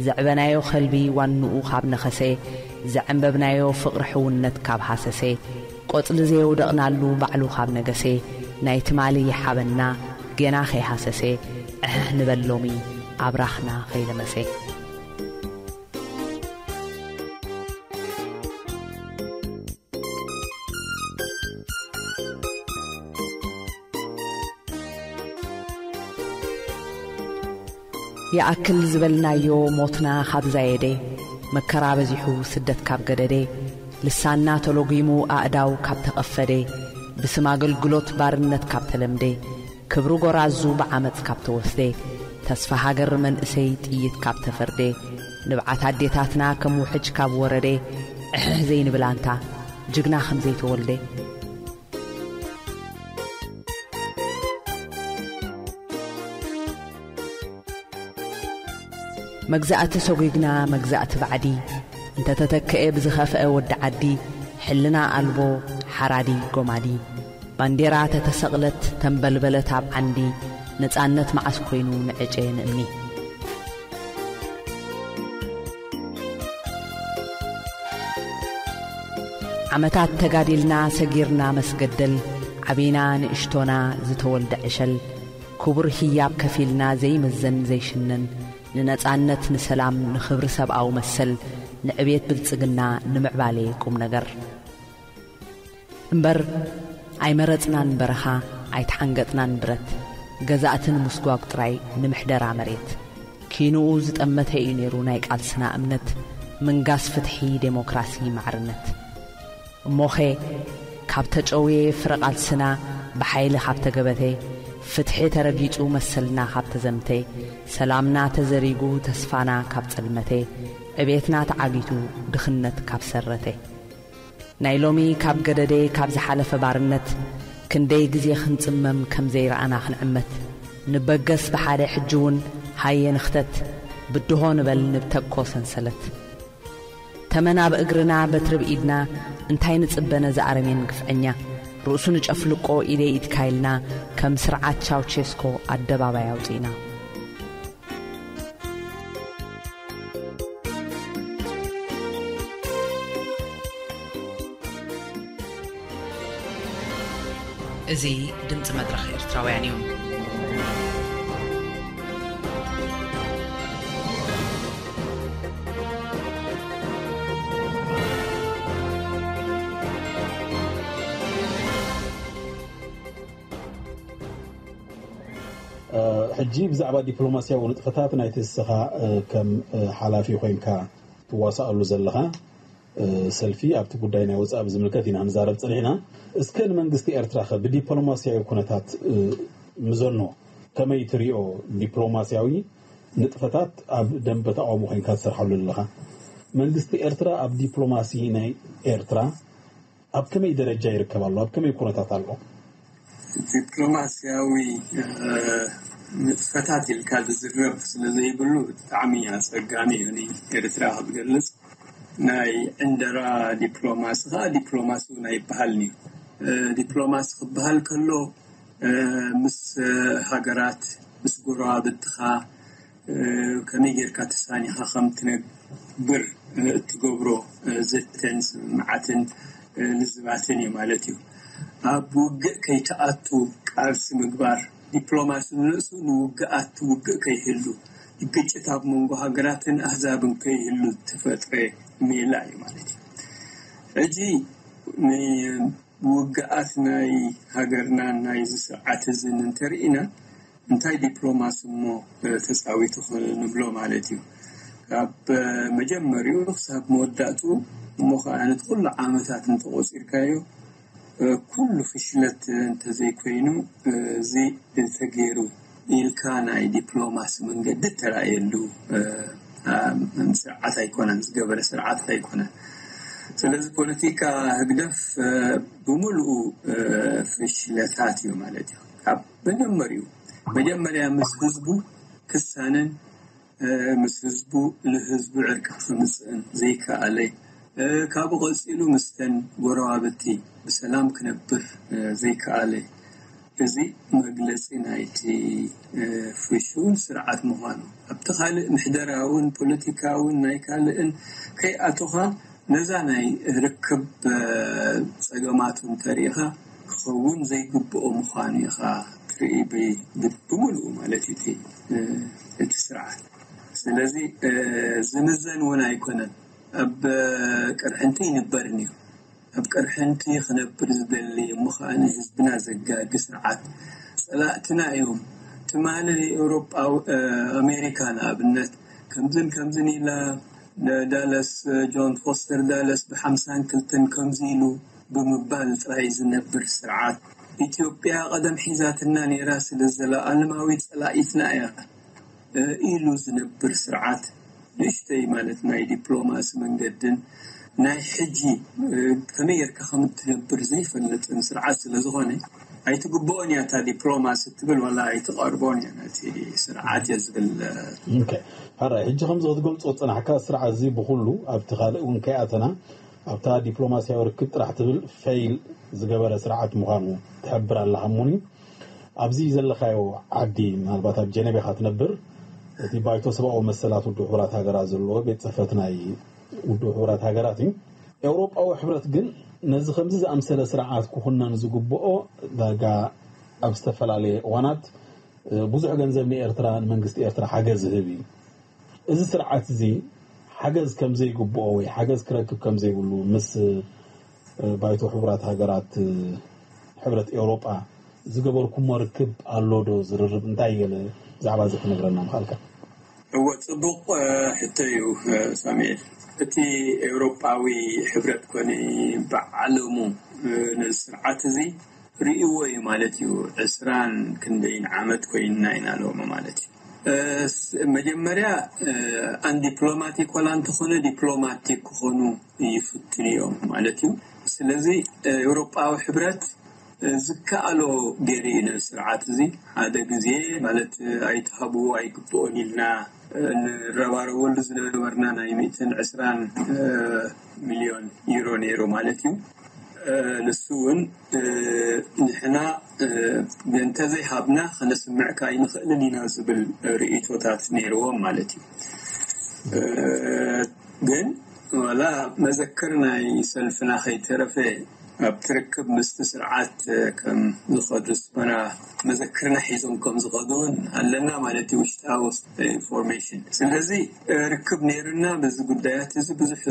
ዘዕበናዮ ከልቢ ዋንኡ ካብ ነኸሰ፣ ዘዐንበብናዮ ፍቕሪ ሕውነት ካብ ሃሰሰ፣ ቆጽሊ ዘየውደቕናሉ ባዕሉ ካብ ነገሰ፣ ናይ ትማሊ ይሓበና ገና ከይሃሰሰ፣ ዕሕሕ ንበል ሎሚ ኣብራኽና ከይለመሰ። ይኣክል ዝበልናዮ ሞትና ካብ ዛየደ፣ መከራ በዚሑ ስደት ካብ ገደደ፣ ልሳንና ተሎጒሙ ኣእዳው ካብ ተቐፈደ፣ ብስም ኣገልግሎት ባርነት ካብ ተለምደ፣ ክብሪ ጎራዙ ብዓመጽ ካብ ተወስደ፣ ተስፋ ሃገር መንእሰይ ጥይት ካብ ተፈርደ፣ ንብዓት ኣዴታትና ከም ውሕጅ ካብ ወረደ፣ ዕሕሕ ዘይንብል ኣንታ ጅግና ከም ዘይተወልደ። መግዛእቲ ሰጒግና መግዛእቲ ባዕዲ፣ እንተተተክአ ብዝኸፍአ ወዲ ዓዲ፣ ሕልና ኣልቦ ሓራዲ ጎማዲ። ባንዴራ ተተሰቕለት ተንበልበለት ኣብ ዓንዲ፣ ነጻነት መዓስ ኮይኑ ንዕጨ ንእምኒ። ዓመታት ተጋዲልና ሰጊርና መስገደል፣ ዓቢና ንእሽቶና ዝተወልደ ዕሸል፣ ክቡር ህያብ ከፊልና ዘይምዘን ዘይሽነን፣ ንነጻነት ንሰላም ንኽብሪ ሰብኣዊ መሰል፣ ንዕቤት ብልጽግና ንምዕባሌ ቁም ነገር። እምበር ኣይመረጽናን በረኻ፣ ኣይተሓንገጥናን ብረት፣ ገዛእቲ ንምስጓግ ጥራይ ንምሕደራ መሬት። ኪንኡ ዝጠመተ እዩ ነይሩ ናይ ቃልስና እምነት፣ ምንጋስ ፍትሒ፣ ዴሞክራሲ፣ ማዕርነት። እሞኸ ካብ ተጨውየ ፍረ ቃልስና ብሓይሊ ካብ ተገበተ፣ ፍትሒ ተረጊጹ መሰልና ካብ ተዘምተ፣ ሰላምና ተዘሪጉ ተስፋና ካብ ጸልመተ፣ ዕቤትና ተዓጊቱ ድኽነት ካብ ሰረተ። ናይ ሎሚ ካብ ገደደ ካብ ዝሓለፈ ባርነት፣ ክንደይ ግዜ ክንጽመም ከም ዘይረኣና ክንዕመት፣ ንበገስ ብሓደ ሕጂ እውን ሃየ ንኽተት፣ ብድሆ ንበል ንብተኮ ሰንሰለት። ተመን ኣብ እግርና በትሪ ብኢድና፣ እንታይ ንጽበ ነዚ ኣረሜን ግፍዐኛ፣ ርእሱ ንጨፍልቆ ኢደይ ኢድካ ኢልና፣ ከም ስርዓት ቻውቼስኮ ኣደባባይ ኣውጺእና። እዚ ድምጺ መድረኽ ኤርትራውያን እዩ። ሕጂ ብዛዕባ ዲፕሎማስያዊ ንጥፈታት ናይቲ ንስኻ ከም ሓላፊ ኮይንካ ትዋሳኣሉ ዘለኻ ሰልፊ ኣብቲ ጉዳይ ናይ ወጻኢ ብዝምልከት ኢና ንዛረብ ጸኒሕና። እስከ ንመንግስቲ ኤርትራ ከ ብዲፕሎማስያዊ ኩነታት ምዘኖ ከመይ ትሪኦ? ዲፕሎማስያዊ ንጥፈታት ኣብ ደንበ ተቃውሞ ኮይንካ ትሰርሓሉ ኣለኻ። መንግስቲ ኤርትራ ኣብ ዲፕሎማሲ ናይ ኤርትራ ኣብ ከመይ ደረጃ ይርከብ ኣሎ? ኣብ ከመይ ኩነታት ኣሎ? ዲፕሎማስያዊ ንጥፈታት ኢልካ ዝዝረብ ስለ ዘይብሉ ብጣዕሚ ኣጸጋሚ እዩ ንኤርትራ ክትገልጽ። ናይ ዕንደራ ዲፕሎማሲ ከኣ ዲፕሎማሲ እውን ኣይበሃልን እዩ። ዲፕሎማሲ ክበሃል ከሎ ምስ ሃገራት፣ ምስ ጎረባብትኻ ከመይ ጌርካ ተሳኒኻ ከም ትነብር እትገብሮ ዘተን ስምምዓትን ልዝባትን እዩ ማለት እዩ። ኣብ ውግእ ከይትኣቱ ቃልሲ ምግባር፣ ዲፕሎማሲ ንርእሱ ንውግኣት ውግእ ከይህሉ፣ ግጭት ኣብ መንጎ ሃገራትን ኣህዛብን ከይህሉ ዝተፈጥረ ሜላ እዩ ማለት እዩ። ሕጂ ውግኣት ናይ ሃገርናን ናይዚ ስርዓት እዝን እንተርኢና እንታይ ዲፕሎማሲ እሞ ተጻዊቱ ክንብሎ ማለት እዩ። ካብ መጀመሪኡ ክሳብ መወዳእቱ እሞ ከዓ ነቲ ኩሉ ዓመታት እንተቆፂርካዮ ኩሉ ፍሽለት እንተዘይኮይኑ እዚ ተገይሩ ኢልካ ናይ ዲፕሎማሲ መንገዲ ተራእየሉ ስርዓት ኣይኮነን፣ ዝገበረ ስርዓት ኣይኮነን። ስለዚ ፖለቲካ ህግደፍ ብምሉኡ ፍሽለታት እዩ ማለት እዩ። ካብ መጀመሪኡ መጀመርያ ምስ ህዝቡ ክሳነን ምስ ህዝቡ ንህዝቡ ዕርቂ ከምፅእን ዘይከኣለ፣ ካብኡ ቀፂሉ ምስተን ጎረባብቲ ብሰላም ክነብር ዘይከኣለ፣ እዚ መግለፂ ናይቲ ፍሹል ስርዓት ምዃኑ። ኣብቲ ካልእ ምሕደራውን ፖለቲካውን ናይ ካልእን ከይኣቶኻ ነዛ ናይ ርክብ ፀገማቱ እንተሪኢኻ ክኸውን ዘይግብኦ ምዃኑ ኢኻ ትርኢ ብምሉኡ ማለት እዩ እቲ ስርዓት። ስለዚ ዝምዘን እውን ኣይኮነን። ኣብ ቅርሕንቲ ይንበርን እዩ። ኣብ ቅርሕንቲ ክነብር ዝደሊ እሞ ከዓ ንህዝብና ዘጋጊ ስርዓት ፀላእትና እዮም። ትማሊ ኤውሮጳዊ ኣሜሪካ ንኣብነት ከምዝን ከምዝን ኢላ ዳለስ ጆን ፎስተር ዳለስ ብሓምሳን ክልተን ከምዚ ኢሉ ብምባል ጥራይ ዝነብር ስርዓት። ኢትዮጵያ ቀደም ሒዛትና ነይራ ስለ ዘለኣለማዊ ፀላኢትና እያ ኢሉ ዝነብር ስርዓት። ንእሽተይ ማለት ናይ ዲፕሎማሲ መንገድን ናይ ሕጂ ከመይ ጌርካ ከም እትነብር ዘይፈልጥን ስርዓት ስለ ዝኾነ ኣይትግብኦን እያ እታ ዲፕሎማሲ ትብል፣ ዋላ ኣይትቐርቦን እያ ነቲ ስርዓት እየ ዝብል። ሕራይ ሕጂ ከምዚ ክትገልፆ ዝፀናሕካ ስርዓት እዚ ብኩሉ ኣብቲ ካልእ እውን ከይኣተና ኣብታ ዲፕሎማሲያዊ ርክብ ጥራሕ ትብል ፌይል ዝገበረ ስርዓት ምዃኑ ትሕብር ኣለኻ። እሞኒ ኣብዚ ዘለኻዮ ዓዲ ምናልባት ኣብ ጀነቤኻ ትነብር እቲ ባይቶ ሰብኣዊ መሰላት ውድብ ሕቡራት ሃገራት ዘለዎ ቤት ፅሕፈት ናይ ውድብ ሕቡራት ሃገራት እዩ። ኤውሮጳዊ ሕብረት ግን ነዚ ከምዚ ዝኣምሰለ ስርዓት ክኹነን ዝግብኦ ዳርጋ ኣብ ዝተፈላለየ እዋናት ብዙሕ ገንዘብ ንኤርትራ ንመንግስቲ ኤርትራ ሓገዝ ዝህብ እዩ። እዚ ስርዓት እዚ ሓገዝ ከም ዘይግብኦ ወይ ሓገዝ ክረክብ ከም ዘይብሉ ምስ ባይቶ ሕቡራት ሃገራት ሕብረት ኤውሮጳ ዝገበርኩሞ ርክብ ኣሎ ዶ? ዝርርብ እንታይ ገለ ብዛዕባ እዚ ክነግረና ምኻልካ? እወ፣ ጽቡቕ ሕቶ እዩ ሳሙኤል። እቲ ኤውሮጳዊ ሕብረት ኮነ ብዓለሙ ነዚ ስርዓት እዚ ርእይዎ እዩ ማለት እዩ። ዕስራን ክንደይን ዓመት ኮይንና ኢና ሎሚ ማለት እዩ። መጀመርያ ኣን ዲፕሎማቲክ ዋላ እንተኾነ ዲፕሎማቲክ ክኾኑ ይፍትኑ እዮም ማለት እዩ። ስለዚ ኤውሮጳዊ ሕብረት ዝከኣሎ ገይሩ እዩ ነዚ ስርዓት እዚ ሓደ ግዜ ማለት ኣይትሃብዎ ኣይግብኦን ኢልና ንረባረበሉ ዝነበርና ናይ ሚእትን ዕስራን ሚልዮን ዩሮ ነይሩ ማለት እዩ። ንሱ እውን ንሕና እንተዘይሃብና ከነስምዕካ ኣይንኽእልን ኢና ዝብል ርእይቶታት ነይርዎም ማለት እዩ። ግን ዋላ መዘክር ናይ ሰልፍና ከይተረፈ ኣብቲ ርክብ ምስቲ ስርዓት ከም ዝኸዱ ዝኮና መዘክርና ሒዞም ከም ዝኸዱ እውን ኣለና ማለት እዩ፣ ውሽጣዊ ኢንፎርሜሽን። ስለዚ ርክብ ነይርና በዚ ጉዳያት እዚ ብዙሕ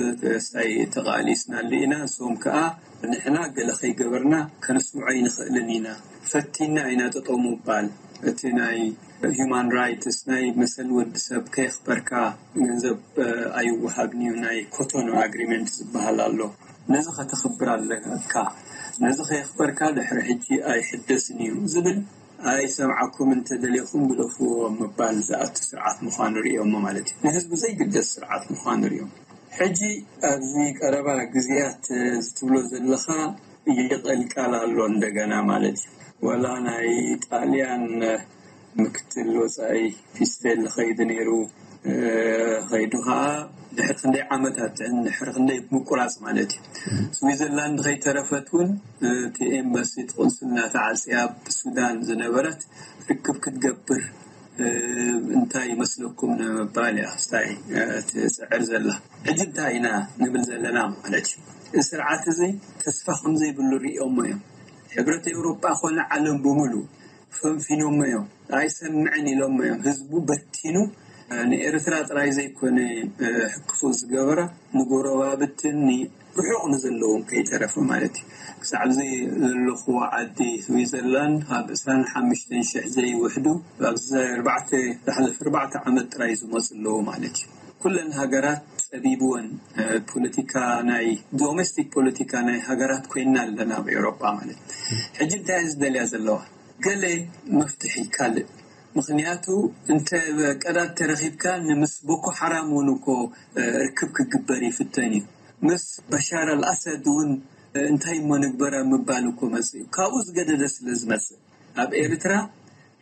ስታይ ተቃሊስናሉ ኢና። ንሶም ከዓ ንሕና ገለ ከይገበርና ከነስምዖ ኣይንኽእልን ኢና፣ ፈቲና ኢና ጠጠው ምባል። እቲ ናይ ሂማን ራይትስ ናይ መሰል ወዲ ሰብ ከየኽበርካ ገንዘብ ኣይወሃብን እዩ፣ ናይ ኮቶኑ ኣግሪመንት ዝበሃል ኣሎ። ነዚ ከተኽብር ኣለካ፣ ነዚ ከየኽበርካ ድሕሪ ሕጂ ኣይሕደስን እዩ ዝብል ኣይሰምዓኩም እንተደሊኹም ግደፍዎ ምባል ዝኣቱ ስርዓት ምዃኑ ርእዮሞ ማለት እዩ። ንህዝቢ ዘይግደስ ስርዓት ምዃኑ ርእዮም። ሕጂ ኣብዚ ቀረባ ግዜያት ዝትብሎ ዘለኻ ይቕልቀል ኣሎ እንደገና ማለት እዩ። ወላ ናይ ጣልያን ምክትል ወፃኢ ፒስቴል ኸይዱ ነይሩ። ኸይዱ ከዓ ድሕሪ ክንደይ ዓመታት ድሕሪ ክንደይ ምቁራፅ ማለት እዩ። ስዊዘርላንድ ከይተረፈት እውን እቲ ኤምባሲ እቲ ቆንስልና ተዓፅያ ብሱዳን ዝነበረት ርክብ ክትገብር እንታይ ይመስለኩም ንምባል እያ ስታይ ትፅዕር ዘላ። ሕጂ እንታይ ኢና ንብል ዘለና ማለት እዩ። እዚ ስርዓት እዚ ተስፋ ከምዘይብሉ ርእዮሞ እዮም። ሕብረት ኤውሮጳ ኮነ ዓለም ብምሉ ፈንፊኖሞ እዮም። ኣይሰምዕን ኢሎሞ እዮም። ህዝቡ በቲኑ ንኤርትራ ጥራይ ዘይኮነ ሕክፉ ዝገበራ ንጎረባብትን ርሑቕ ንዘለዎም ከይተረፈ ማለት እዩ። ክሳብ እዚ ዘለኹዎ ዓዲ ስዊዘርላንድ ካብ ዕስራን ሓሙሽተን ሽሕ ዘይውሕዱ ኣብዚ ኣርባዕተ ዝሓለፈ ኣርባዕተ ዓመት ጥራይ ዝመፁ ኣለዉ ማለት እዩ። ኩለን ሃገራት ጠቢብወን ፖለቲካ ናይ ዶሜስቲክ ፖለቲካ ናይ ሃገራት ኮይና ኣለና ኣብ ኤውሮጳ ማለት። ሕጂ እንታይ እየ ዝደልያ ዘለዋ? ገለ መፍትሒ ካልእ። ምክንያቱ እንተ ቀዳድ ተረኺብካ፣ ንምስ ቦኮ ሓራም እውን እኮ ርክብ ክግበር ይፍተን እዩ። ምስ በሻር ኣልኣሰድ እውን እንታይ እሞ ንግበር ኣብ ምባል እኮ መጽእ እዩ። ካብኡ ዝገደደ ስለ ዝመጽእ፣ ኣብ ኤርትራ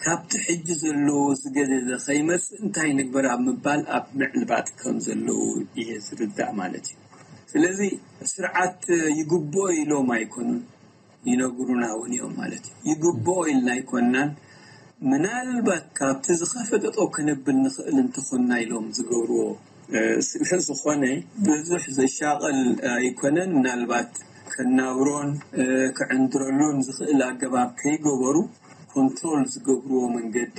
ካብቲ ሕጂ ዘለዎ ዝገደደ ከይመጽእ እንታይ ንግበር ኣብ ምባል ኣብ ምዕልባጥ ከም ዘለዉ እየ ዝርዳእ ማለት እዩ። ስለዚ ስርዓት ይግብኦ ኢሎም ኣይኮኑን፣ ይነግሩና እውን እዮም ማለት እዩ። ይግብኦ ኢልና ኣይኮንናን። ምናልባት ካብቲ ዝኸፈጠጦ ከነብል ንኽእል እንተኾንና ኢሎም ዝገብርዎ ስለ ዝኾነ ብዙሕ ዘሻቕል ኣይኮነን። ምናልባት ከናብሮን ክዕንድረሉን ዝኽእል ኣገባብ ከይገበሩ፣ ኮንትሮል ዝገብርዎ መንገዲ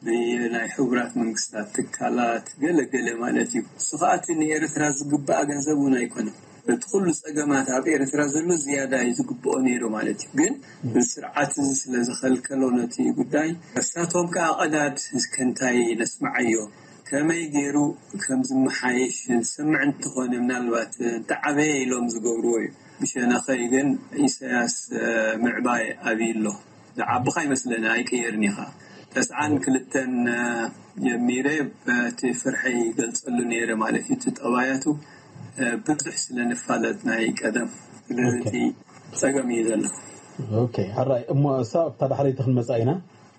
ብናይ ሕቡራት መንግስታት ትካላት ገለገለ ማለት እዩ። እሱ ከዓ እቲ ንኤርትራ ዝግባእ ገንዘብ እውን ኣይኮነን። እቲ ኩሉ ጸገማት ኣብ ኤርትራ ዘሎ ዝያዳ እዩ ዝግብኦ ነይሩ ማለት እዩ። ግን ስርዓት እዚ ስለ ዝኸልከሎ ነቲ ጉዳይ፣ እሳቶም ከዓ ቀዳድ እስከ እንታይ ነስምዓዮ፣ ከመይ ገይሩ ከም ዝመሓየሽ ዝሰምዕ እንተኾነ፣ ምናልባት እንተዓበየ ኢሎም ዝገብርዎ እዩ። ብሸነኸይ ግን ኢሳያስ ምዕባይ ኣብዩ ኣሎ። ዝዓብኻ ይመስለኒ፣ ኣይቅየርን ኢኻ። ተስዓን ክልተን ጀሚረ በቲ ፍርሐይ ይገልጸሉ ነይረ ማለት እዩ። እቲ ጠባያቱ ብዙሕ ስለ ንፋለጥ ናይ ቀደም፣ ስለዚ እቲ ጸገም እዩ ዘሎ። ኦኬ፣ ሕራይ እሞ እሳ ኣብታ ዳሕረይቲ ክንመጻ ኢና።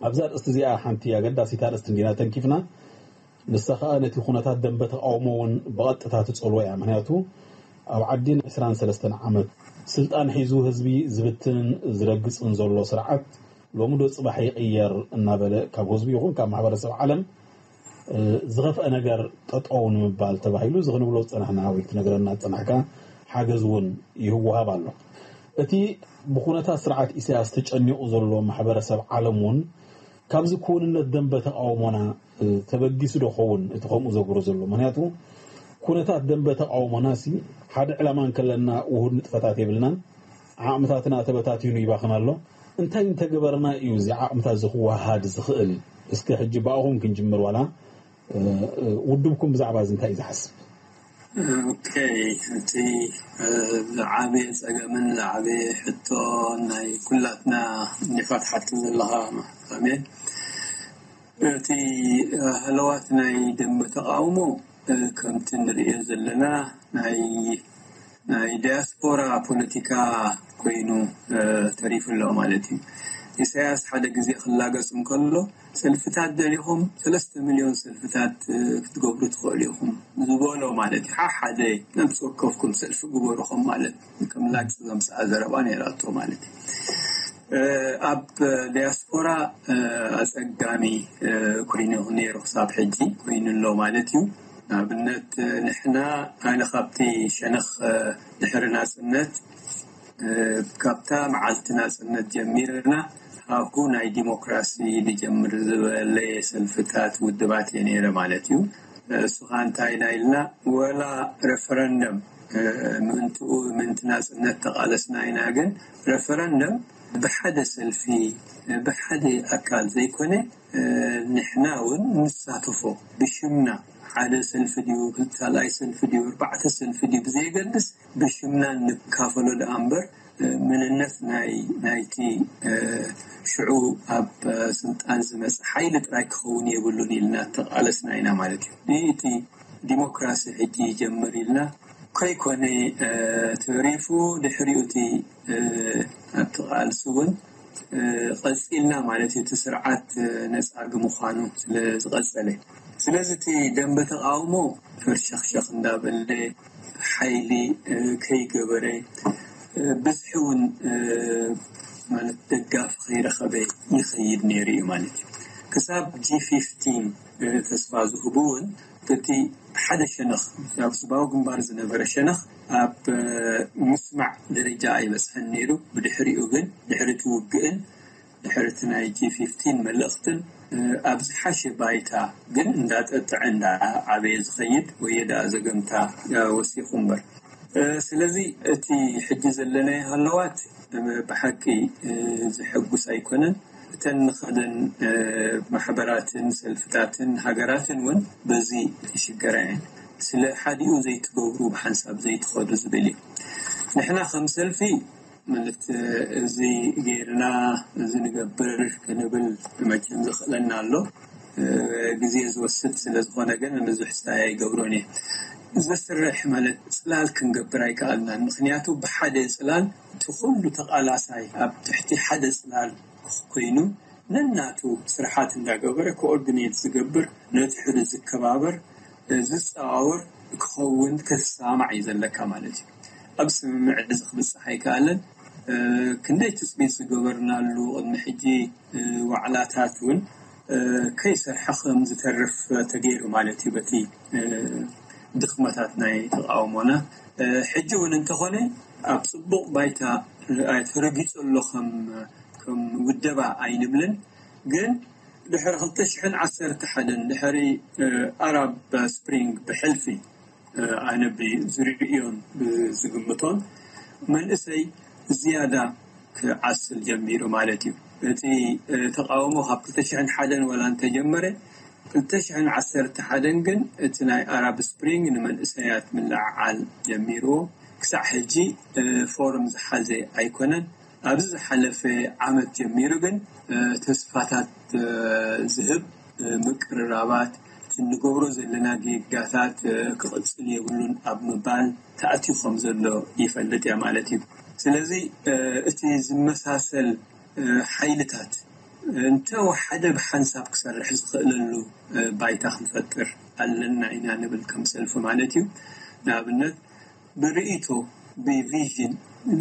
ኣብዛ ኣርእስቲ እዚኣ ሓንቲ ኣገዳሲት ኣርእስቲ እንዲና ተንኪፍና። ንሳ ኸኣ ነቲ ኩነታት ደንበ ተቃውሞ እውን ብቐጥታ ትጸልዎ እያ። ምክንያቱ ኣብ ዓዲ ን ዕስራን ሰለስተን ዓመት ስልጣን ሒዙ ህዝቢ ዝብትንን ዝረግጽን ዘሎ ስርዓት ሎሚ ዶ ጽባሕ ይቕየር እናበለ ካብ ህዝቢ ይኹን ካብ ማሕበረሰብ ዓለም ዝኸፍአ ነገር ጠጠው ንምባል ተባሂሉ እዚ ክንብሎ ዝጸናሕና ወይ ክትነግረና ዝጸናሕካ ሓገዝ እውን ይህወሃብ ኣሎ። እቲ ብኩነታት ስርዓት ኢሳያስ ተጨኒቑ ዘሎ ማሕበረሰብ ዓለም እውን ካብዚ ክውንነት ደንበ ተቃውሞና ተበጊሱ ዶ ኸውን እቲ ከምኡ ዘግሮ ዘሎ? ምክንያቱ ኩነታት ደንበ ተቃውሞና ሲ ሓደ ዕላማ እንከለና ውሁድ ንጥፈታት የብልናን። ዓቕምታትና ተበታቲኑ ይባኽን ኣሎ። እንታይ እንተገበርና እዩ እዚ ዓቕምታት እዚ ክወሃሃድ ዝኽእል? እስከ ሕጂ ብኣኹም ክንጅምር፣ ዋላ ውድብኩም ብዛዕባ እዚ እንታይ እዩ ዝሓስብ? ኦኬ፣ እቲ ዝዓበየ ጸገምን ዝዓበየ ሕቶ ናይ ኩላትና ኒፋት ሓቲ ዘለኻ ኣሜን። እቲ ሃለዋት ናይ ደንበ ተቃውሞ ከምቲ ንርእዮ ዘለና ናይ ናይ ዲያስፖራ ፖለቲካ ኮይኑ ተሪፉ ኣሎ ማለት እዩ። ኢሳያስ ሓደ ግዜ ክላገጽ እንከሎ ሰልፍታት ደሊኹም ሰለስተ ሚልዮን ሰልፍታት ክትገብሩ ትኽእሉ ኢኹም ዝበሎ ማለት እዩ። ሓሓደ ነብሲ ወከፍኩም ሰልፊ ግበሩ ከም ማለት ከም ላግጺ ዘምጽኣ ዘረባ ነይራቶ ማለት እዩ። ኣብ ዲያስፖራ ኣጸጋሚ ኮይኑ ነይሩ ክሳብ ሕጂ ኮይኑ ኣሎ ማለት እዩ። ንኣብነት ንሕና ኣነ ካብቲ ሸነኽ ድሕሪ ናጽነት ካብታ መዓልቲ ናጽነት ጀሚርና ሃሁ ናይ ዲሞክራሲ ንጀምር ዝበለ ሰልፍታት ውድባት እየ ነይረ ማለት እዩ። እሱ ኸኣ እንታይ ኢና ኢልና ወላ ሬፈረንደም ምእንትኡ ምእንቲ ናጽነት ተቓለስና ኢና። ግን ሬፈረንደም ብሓደ ሰልፊ ብሓደ ኣካል ዘይኮነ ንሕና እውን ንሳተፎ ብሽምና ሓደ ሰልፊ ድዩ ካልኣይ ሰልፊ ድዩ ኣርባዕተ ሰልፊ ድዩ ብዘየገድስ ብሽምና ንካፈሎ ደኣ እምበር መንነት ናይ ናይቲ ሽዑ ኣብ ስልጣን ዝመጽእ ሓይሊ ጥራይ ክኸውን የብሉን ኢልና ተቓለስና ኢና ማለት እዩ። እቲ ዲሞክራሲ ሕጂ ይጀምር ኢልና ከይኮነ ተሪፉ ድሕሪኡ እቲ ኣብቲ ቃልሲ እውን ቀጺልና ማለት እዩ። እቲ ስርዓት ነጻጊ ምዃኑ ስለ ዝቐጸለ፣ ስለዚ እቲ ደንበ ተቃውሞ ፈርሸኽሸኽ እንዳበለ ሓይሊ ከይገበረ ብዝሒ እውን ማለት ደጋፊ ከይረኸበ ይኸይድ ነይሩ እዩ ማለት እዩ። ክሳብ ጂ ፊፍቲን ተስፋ ዝህቡ እውን እቲ ሓደ ሸነኽ ኣብ ህዝባዊ ግንባር ዝነበረ ሸነኽ ኣብ ምስማዕ ደረጃ ኣይበጽሐን ነይሩ። ብድሕሪኡ ግን ድሕሪ እቲ ውግእን ድሕሪ እቲ ናይ ጂ ፊፍቲን መልእኽትን ኣብ ዝሓሸ ባይታ ግን እንዳጠጥዐ እንዳዓበየ ዝኸይድ ወየ ደኣ ዘገምታ ወሲኹ እምበር። ስለዚ እቲ ሕጂ ዘለናዮ ሃለዋት ብሓቂ ዘሐጉስ ኣይኮነን። እተን ንኸደን ማሕበራትን ሰልፍታትን ሃገራትን እውን በዚ ይሽገራ እየን። ስለ ሓዲኡ ዘይትገብሩ፣ ብሓንሳብ ዘይትኸዱ ዝብል እዩ። ንሕና ከም ሰልፊ ማለት እዚ ገይርና፣ እዚ ንገብር ክንብል መቸም ዝኽእለና ኣሎ። ግዜ ዝወስድ ስለ ዝኾነ ግን ብዙሕ ስታይ ኣይገብሮን እየ። ዘስርሕ ማለት ጽላል ክንገብር ኣይከኣልናን። ምኽንያቱ ብሓደ ጽላል እቲ ኩሉ ተቓላሳይ ኣብ ትሕቲ ሓደ ጽላል ኮይኑ ነናቱ ስርሓት እንዳገበረ ኮኦርዲኔት ዝገብር፣ ነቲ ሕዱ ዝከባበር፣ ዝጸዋወር ክኸውን ክትሰማማዕ እዩ ዘለካ ማለት እዩ። ኣብ ስምምዕ እዚ ክብጽሕ ኣይከኣለን። ክንደይ ትጽቢት ዝገበርናሉ ቅድሚ ሕጂ ዋዕላታት እውን ከይሰርሐ ከም ዝተርፍ ተገይሩ ማለት እዩ። በቲ ድኽመታት ናይ ተቃውሞና ሕጂ እውን እንተኾነ ኣብ ጽቡቕ ባይታ ተረጊጹ ኣሎ ከም ከም ውደባ ኣይንብልን። ግን ድሕሪ ክልተ ሽሕን ዓሰርተ ሓደን ድሕሪ ኣራብ ስፕሪንግ ብሕልፊ ኣነ ብዝርእዮን ብዝግምቶን መንእሰይ ዝያዳ ክዓስል ጀሚሩ ማለት እዩ። እቲ ተቃውሞ ካብ ክልተ ሽሕን ሓደን ወላ እንተጀመረ፣ ክልተ ሽሕን ዓሰርተ ሓደን ግን እቲ ናይ ኣራብ ስፕሪንግ ንመንእሰያት ምልዕዓል ጀሚርዎ። ክሳዕ ሕጂ ፎርም ዝሓዘ ኣይኮነን። ኣብዚ ዝሓለፈ ዓመት ጀሚሩ ግን ተስፋታት ዝህብ ምቅርራባት፣ እቲ ንገብሮ ዘለና ጌጋታት ክቕጽል የብሉን ኣብ ምባል ተኣትዩ ከም ዘሎ ይፈልጥ እያ ማለት እዩ። ስለዚ እቲ ዝመሳሰል ሓይልታት እንተወሓደ ብሓንሳብ ክሰርሕ ዝኽእለሉ ባይታ ክንፈጥር ኣለና ኢና ንብል ከም ሰልፊ ማለት እዩ። ንኣብነት ብርእይቶ ብቪዥን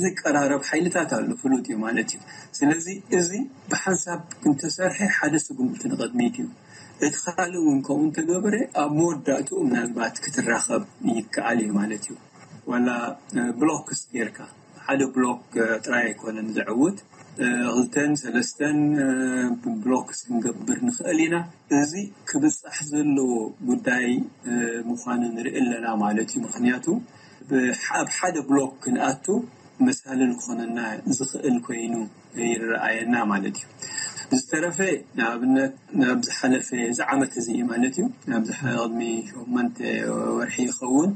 ዝቀራረብ ሓይልታት ኣሎ፣ ፍሉጥ እዩ ማለት እዩ። ስለዚ እዚ ብሓንሳብ እንተሰርሐ ሓደ ስጉምቲ ንቕድሚት እዩ። እቲ ካልእ እውን ከምኡ እንተገበረ ኣብ መወዳእትኡ ምናልባት ክትራኸብ ይከኣል እዩ ማለት እዩ። ዋላ ብሎክስ ጌርካ ሓደ ብሎክ ጥራይ ኣይኮነን ዘዕውት፣ ክልተን ሰለስተን ብሎክስ ክንገብር ንኽእል ኢና። እዚ ክብጻሕ ዘለዎ ጉዳይ ምዃኑ ንርኢ ኣለና ማለት እዩ። ምኽንያቱ ኣብ ሓደ ብሎክ ክንኣቱ መሳልል ክኾነና ዝኽእል ኮይኑ ይረኣየና ማለት እዩ። ዝተረፈ ንኣብነት ናብ ዝሓለፈ እዚ ዓመት እዚ ማለት እዩ፣ ናብ ዝሓ- ቅድሚ ሸሞንተ ወርሒ ይኸውን፣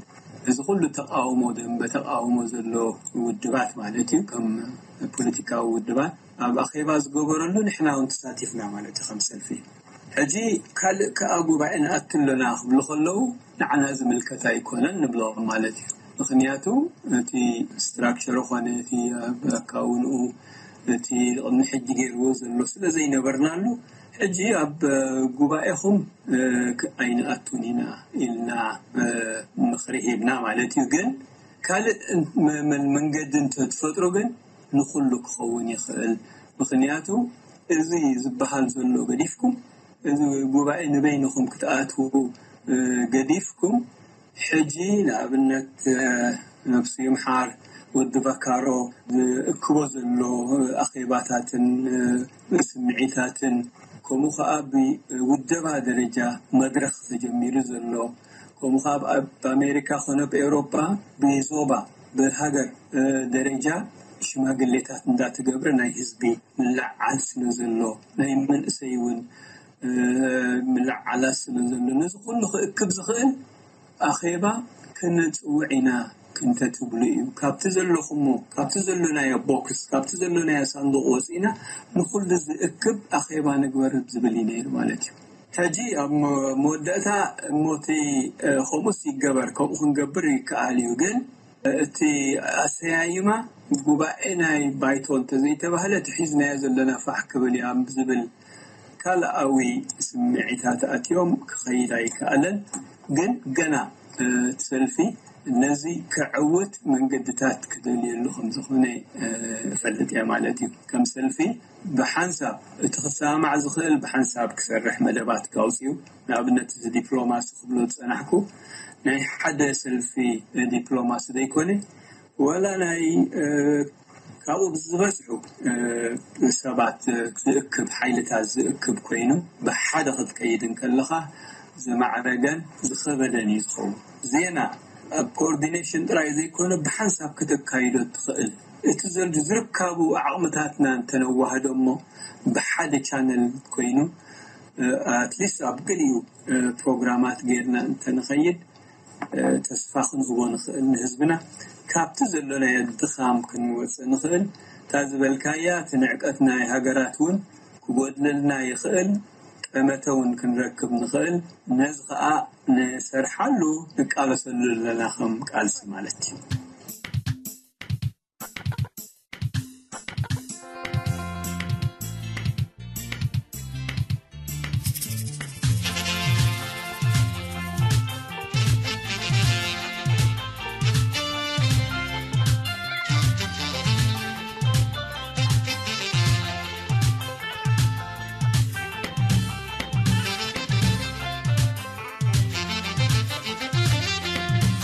እዚ ኩሉ ተቃውሞ፣ ደንበ ተቃውሞ ዘሎ ውድባት ማለት እዩ፣ ከም ፖለቲካዊ ውድባት ኣብ ኣኼባ ዝገበረሉ ንሕና እውን ተሳቲፍና ማለት እዩ ከም ሰልፊ። ሕጂ ካልእ ከኣ ጉባኤ ንኣቱ ኣለና ክብሉ ከለዉ ንዓና ዝምልከት ኣይኮነን ንብሎም ማለት እዩ። ምኽንያቱ እቲ ስትራክቸር ኾነ እቲ ኣካውንኡ እቲ ቅድሚ ሕጂ ገይርዎ ዘሎ ስለ ዘይነበርናሉ ሕጂ ኣብ ጉባኤኹም ኣይንኣቱን ኢና ኢልና ምኽሪ ሂብና ማለት እዩ። ግን ካልእ መንገዲ እንተትፈጥሩ ግን ንኹሉ ክኸውን ይኽእል። ምኽንያቱ እዚ ዝበሃል ዘሎ ገዲፍኩም፣ እዚ ጉባኤ ንበይንኹም ክትኣትዉ ገዲፍኩም፣ ሕጂ ንኣብነት ነብሱ ይምሓር ወዲ ቫካሮ ዝእክቦ ዘሎ ኣኼባታትን ስምዒታትን፣ ከምኡ ከዓ ብውደባ ደረጃ መድረኽ ተጀሚሩ ዘሎ፣ ከምኡ ከዓ ኣብ ኣሜሪካ ኮነ ኣብ ኤውሮጳ ብዞባ ብሃገር ደረጃ ሽማግሌታት እንዳተገብረ ናይ ህዝቢ ምልዓል ስለ ዘሎ፣ ናይ መንእሰይ እውን ምልዓላት ስለ ዘሎ፣ ነዚ ኩሉ ክእክብ ዝኽእል ኣኼባ ክነፅውዕ ኢና እንተትብሉ እዩ። ካብቲ ዘለኹሞ፣ ካብቲ ዘሎናዮ ቦክስ፣ ካብቲ ዘሎናዮ ሳንዱቕ ወፂእና ንኹሉ ዝእክብ ኣኼባ ንግበር ዝብል እዩ ነይሩ ማለት እዩ። ሕጂ ኣብ መወዳእታ እሞቲ ከምኡስ ይገበር፣ ከምኡ ክንገብር ይከኣል እዩ። ግን እቲ ኣሰያይማ ጉባኤ ናይ ባይቶ እንተዘይተባህለ እቲ ሒዝናዮ ዘለና ፋሕ ክብል እያ ዝብል ካልኣዊ ስምዒታት ኣትዮም ክኸይድ ኣይከኣለን። ግን ገና እቲ ሰልፊ ነዚ ከዕውት መንገድታት ክደልየሉ ከም ዝኾነ እፈልጥ እየ ማለት እዩ። ከም ሰልፊ ብሓንሳብ እቲ ክሰማማዕ ዝኽእል ብሓንሳብ ክሰርሕ መደባት ካውፅዩ። ንኣብነት እዚ ዲፕሎማሲ ክብሎ ዝፀናሕኩ ናይ ሓደ ሰልፊ ዲፕሎማሲ ዘይኮነ፣ ወላ ናይ ካብኡ ብዝበዝሑ ሰባት ዝእክብ፣ ሓይልታት ዝእክብ ኮይኑ ብሓደ ክትቀይድ እንከለኻ ዝማዕረገን ዝኸበደን እዩ ዝኸውን። ዜና ኣብ ኮኦርዲኔሽን ጥራይ ዘይኮነ ብሓንሳብ ክተካይዶ ትኽእል። እቲ ዘሎ ዝርካቡ ዓቕምታትና እንተነዋህዶ እሞ ብሓደ ቻነል ኮይኑ ኣትሊስት ኣብ ገሊኡ ፕሮግራማት ጌርና እንተንኸይድ ተስፋ ክንህቦ ንኽእል ንህዝብና፣ ካብቲ ዘሎናዮ ድኻም ክንወፅእ ንኽእል። እታ ዝበልካያ እቲ ንዕቀት ናይ ሃገራት እውን ክጎድለልና ይኽእል፣ ጠመተ እውን ክንረክብ ንኽእል። ነዚ ኸኣ ንሰርሓሉ፣ ንቃለሰሉ ዘለና ከም ቃልሲ ማለት እዩ።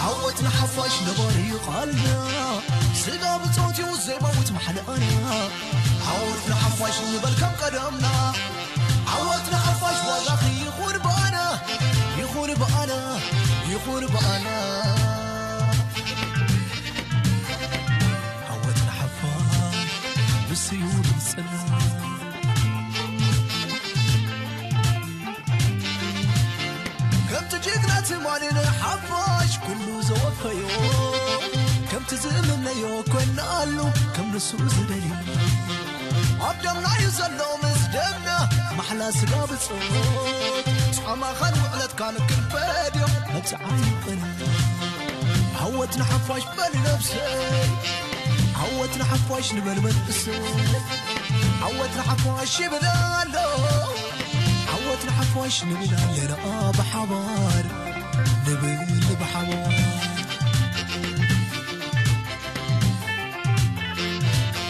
ዓወት ንሓፋሽ ነባሪ ቃልና፣ ስጋ ብጾት እዩ ዘይመውት ማሕለኣና። ዓወት ንሓፋሽ ንበል ከም ቀደምና፣ ዓወት ንሓፋሽ ዋጋኺ ይኹን ብኣና፣ ይኹን ብኣና፣ ይኹን ብኣና። ዓወት ንሓፋሽ ብስዩ ድምፅና። ከምቲ ጅግና ትማሊ ንሓፋሽ ኩሉ ዘወፈዮ፣ ከምቲ ዝምነዮ ኮይና ኣሉ ከም ንሱ ዝደልዮ። ኣብ ደምና እዩ ዘሎ ምስ ደምና ማሕላ ስጋ ብጾት፣ ጻማኻን ውዕለትካን ክንፈድዮ መብጽዓ ይቕን። ዓወት ንሓፋሽ በል ነብሰይ፣ ዓወት ንሓፋሽ ንበል መንእሰይ። ዓወት ንሓፋሽ ይብል ኣሎ፣ ዓወት ንሓፋሽ ንብል ኣለና ብሓባር፣ ንብል ብሓባር።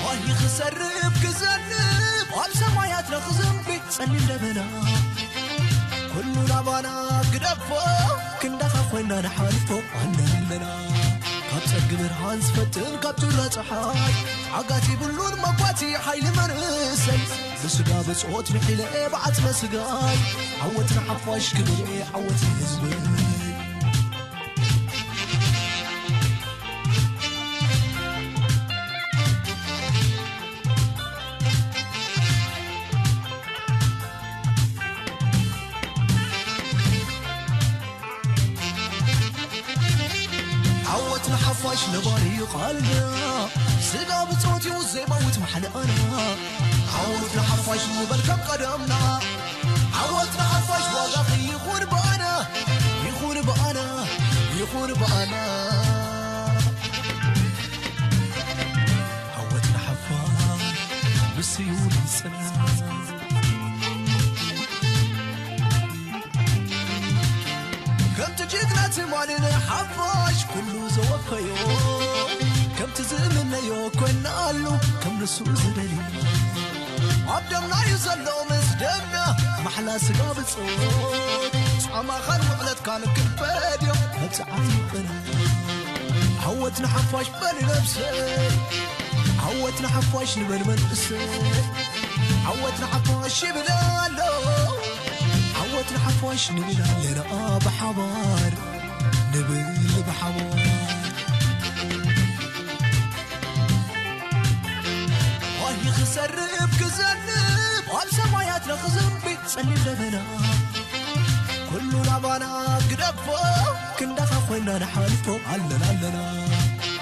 ዋሂ ክሰርብ ክዘንብ ኣብ ሰማያትና ክዘንቢ ጸሊም ደበና፣ ኩሉ ናባና ግደፎ፣ ክንዳኻ ኮይና ንሓልፎ ኣለና ኣለና። ካብ ጸርጊ ብርሃን ዝፈትን ካብ ጩራ ጸሓይ፣ ዓጋት ይብሉን መጓቲ ሓይሊ መንእሰይ። ብስጋ ብጾት ምሒለ ብዓጽመ ስጋይ፣ ዓወት ንሓፋሽ ክብል ዓወት ንህዝበይ። ዓወት ንሓፋሽ ነባሪ እዩ ቃልና፣ ስጋ ብጾት እዩ ዘይመውት ማሕለኣና። ዓወት ንሓፋሽ ንበል ከም ቀደምና፣ ዓወት ንሓፋሽ ዋጋኺ ይኹን ብኣና፣ ይኹን ብኣና፣ ይኹን ብኣና። ዓወት ንሓፋሽ ብስዩ ድምፅና። ከምቲ ጅግና ትማሊ ንሓፋሽ ኩሉ ዘወፈዮ፣ ከምቲ ዝምነዮ ኮይና ኣሉ ከም ንሱ ዝደልዮ። ኣብ ደምና እዩ ዘሎ ምስ ደምና ማሕላ ስጋ ብጾት፣ ጻማኻን ውዕለትካን ክንፈድዮ መብጽዓ ይቕን። ዓወት ንሓፋሽ በሊ ነብሰይ፣ ዓወት ንሓፋሽ ንበል መንእሰይ። ዓወት ንሓፋሽ ይብል ኣሎ፣ ዓወት ንሓፋሽ ንብል ኣለና ብሓባር፣ ንብል ብሓባር። ዋሂ ክሰርብ ክዘንብ ኣብ ሰማያትና ክዘንቢ ጸሊም ደበና፣ ኩሉ ናባና ግደፎ፣ ክንዳኻ ኮይና ንሓልፎ ኣለና ኣለና።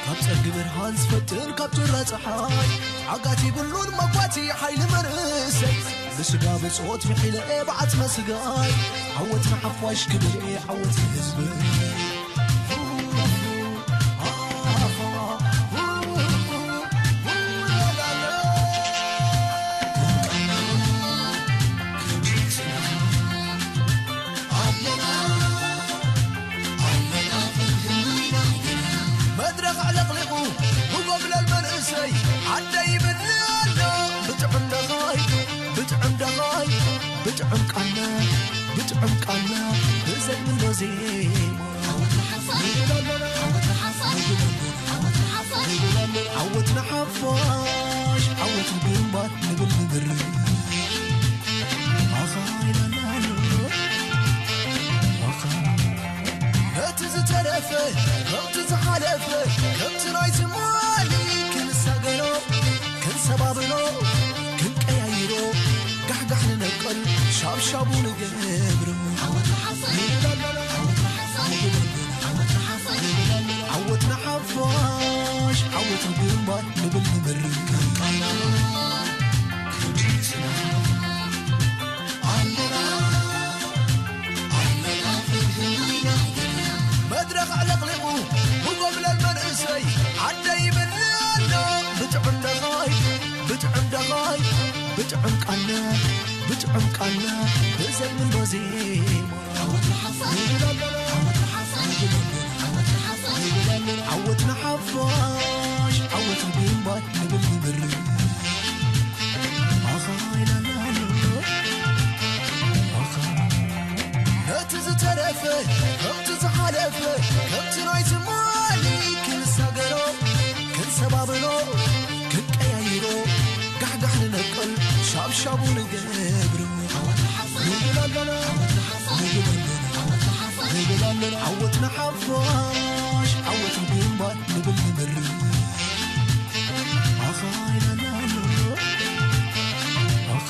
ካብ ጸርጊ ብርሃን ዝፈትን ካብ ጩራ ጸሓይ፣ ዓጋት ይብሉን መጓቲ ሓይሊ መንእሰይ። ብስጋ ብጾት ምሒለ ብዓጽመ ስጋይ፣ ዓወት ንሓፋሽ ክብል ዓወት ንህዝቢ። መድረኽ ኣዕለቕሊቑ ብጎብለል መንእሰይ ዓደይ ይብል ኣሎ። ብጥዑም ደኻይ፣ ብጥዑም ደኻይ፣ ብጥዑም ቃና፣ ብጥዑም ቃና፣ ብዘግምኖ ዜማ። ዓወት ንሓፋሽ፣ ዓወት ንሓፋሽ፣ ዓወት ንግንባር ንብል ንብር። ኣኻ ኢላና ኣሎ፣ ኣኻ። ነቲ ዝተረፈ፣ ከምቲ ዝሓለፈ፣ ከምቲ ናይ ትማሊ ክንሳገሮ፣ ክንሰባብሮ፣ ክንቀያይሮ፣ ጋሕጋሕ ንነቅል፣ ሻብሻቡ ንገብሮ። ዓወት ንሓፋሽ፣ ዓወት ንሓፋሽ፣ ዓወት ንሓፋሽ። ብጥዑም ቃልና ብጥዑም ቃልና ብዘብል ዜማ ዓወት ንሓፋሽ ንብል ኣለና። ዓወት ንሓፋሽ ንብል ኣለና። ዓወት ንሓፋሽ ዓወት ንግንባር ንብል ንብር። ኣኻ ኢላና ኣሎ። ኣኻ ነቲ ዝተረፈ ከምቲ ዝሓለፈ ከምቲ ናይ ትማሊ ክንሳገሮ ክንሰባብሮ ክንቀያይሮ ጋሕጋሕ ንነቅል ሻብሻቡ ንገብሮ። ንብል ኣለና፣ ንብል ኣለና፣ ንብል ኣለና። ዓወት ንሓፋሽ ዓወት ንግንባር ንብል ንብር። ኣኻ ኢላና ኣሎ። ኣኻ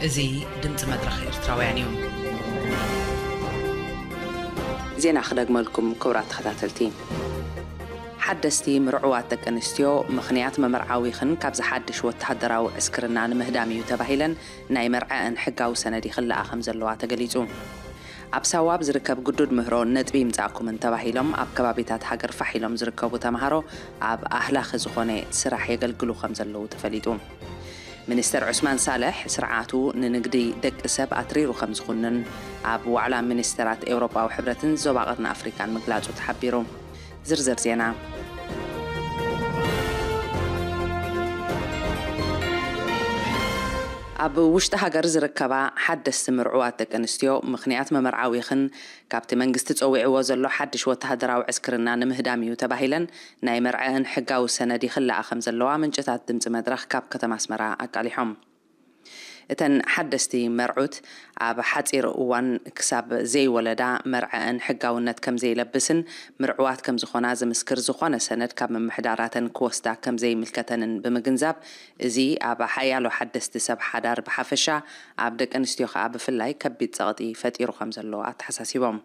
እዚ ድምፂ መድረኽ ኤርትራውያን እዩ። ዜና ክደግመልኩም ክቡራት ተኸታተልቲ። ሓደስቲ ምርዑዋት ደቂ ኣንስትዮ ምኽንያት መመርዓዊኽን ካብዚ ሓድሽ ወተሃደራዊ ዕስክርና ንምህዳም እዩ ተባሂለን ናይ መርዐአን ሕጋዊ ሰነድ ይኽልኣ ከም ዘለዋ ተገሊጹ። ኣብ ሳዋ ኣብ ዝርከብ ግዱድ ምህሮ ነጥቢ ይምጻእኩምን ተባሂሎም ኣብ ከባቢታት ሃገር ፋሕ ኢሎም ዝርከቡ ተምሃሮ ኣብ ኣህላኺ ዝኾነ ስራሕ የገልግሉ ከም ዘለዉ ተፈሊጡ። ሚኒስተር ዑስማን ሳልሕ ስርዓቱ ንንግዲ ደቂ ሰብ ኣትሪሩ ከም ዝኹንን ኣብ ዋዕላ ሚኒስተራት ኤውሮጳዊ ሕብረትን ዞባ ቀርኒ ኣፍሪካን ምግላጹ ተሓቢሩ። ዝርዝር ዜና። ኣብ ውሽጢ ሃገር ዝርከባ ሓደስቲ ምርዑዋት ደቂ ኣንስትዮ ምኽንያት መመርዓዊኽን ካብቲ መንግስቲ ጸዊዕዎ ዘሎ ሓድሽ ወተሃደራዊ ዕስክርና ንምህዳም እዩ ተባሂለን ናይ መርዐአን ሕጋዊ ሰነድ ይኽልኣ ከም ዘለዋ ምንጭታት ድምፂ መድረኽ ካብ ከተማ ኣስመራ ኣቃሊሖም። እተን ሓደስቲ መርዑት ኣብ ሓፂር እዋን ክሳብ ዘይወለዳ መርዐአን ሕጋውነት ከም ዘይለብስን ምርዕዋት ከም ዝኾና ዝምስክር ዝኾነ ሰነድ ካብ ምምሕዳራተን ክወስዳ ከም ዘይምልከተንን ብምግንዛብ እዚ ኣብ ሓያሎ ሓደስቲ ሰብ ሓዳር ብሓፈሻ ኣብ ደቂ ኣንስትዮ ከኣ ብፍላይ ከቢድ ጸቕጢ ፈጢሩ ከም ዘሎ ኣተሓሳሲቦም።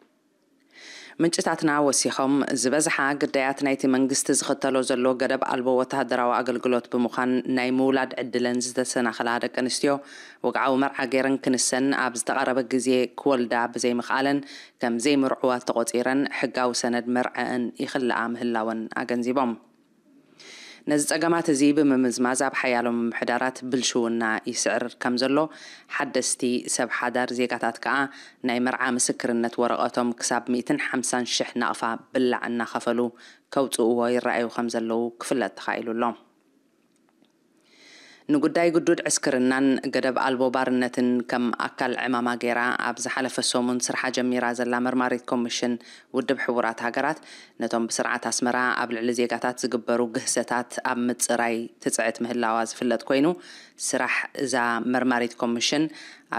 ምንጭታትና ወሲኾም ዝበዝሓ ግዳያት ናይቲ መንግስቲ ዝኽተሎ ዘሎ ገደብ ኣልቦ ወተሃደራዊ ኣገልግሎት ብምዃን ናይ ምውላድ ዕድለን ዝተሰናኸላ ደቂ ኣንስትዮ ወግዓዊ መርዓ ገይረን ክንሰን ኣብ ዝተቓረበ ግዜ ክወልዳ ብዘይምኽኣለን ከም ዘይምርዕዋት ተቖጺረን ሕጋዊ ሰነድ መርዐአን ይኽልኣ ምህላወን ኣገንዚቦም። ነዚ ጸገማት እዚ ብምምዝማዝ ኣብ ሓያሎ ምምሕዳራት ብልሽውና ይስዕር ከም ዘሎ ሓደስቲ ሰብ ሓዳር ዜጋታት ከኣ ናይ መርዓ ምስክርነት ወረቐቶም ክሳብ ሚእትን ሓምሳን ሽሕ ናቕፋ ብላዕ እናኸፈሉ ከውጽእዎ ይረኣዩ ከም ዘለዉ ክፍለጥ ተኻኢሉ ኣሎ። ንጉዳይ ግዱድ ዕስክርናን ገደብ ኣልቦ ባርነትን ከም ኣካል ዕማማ ገይራ ኣብ ዝሓለፈ ሰሙን ስርሓ ጀሚራ ዘላ መርማሪት ኮሚሽን ውድብ ሕቡራት ሃገራት ነቶም ብስርዓት ኣስመራ ኣብ ልዕሊ ዜጋታት ዝግበሩ ግህሰታት ኣብ ምጽራይ ትጽዕት ምህላዋ ዝፍለጥ ኮይኑ ስራሕ እዛ መርማሪት ኮሚሽን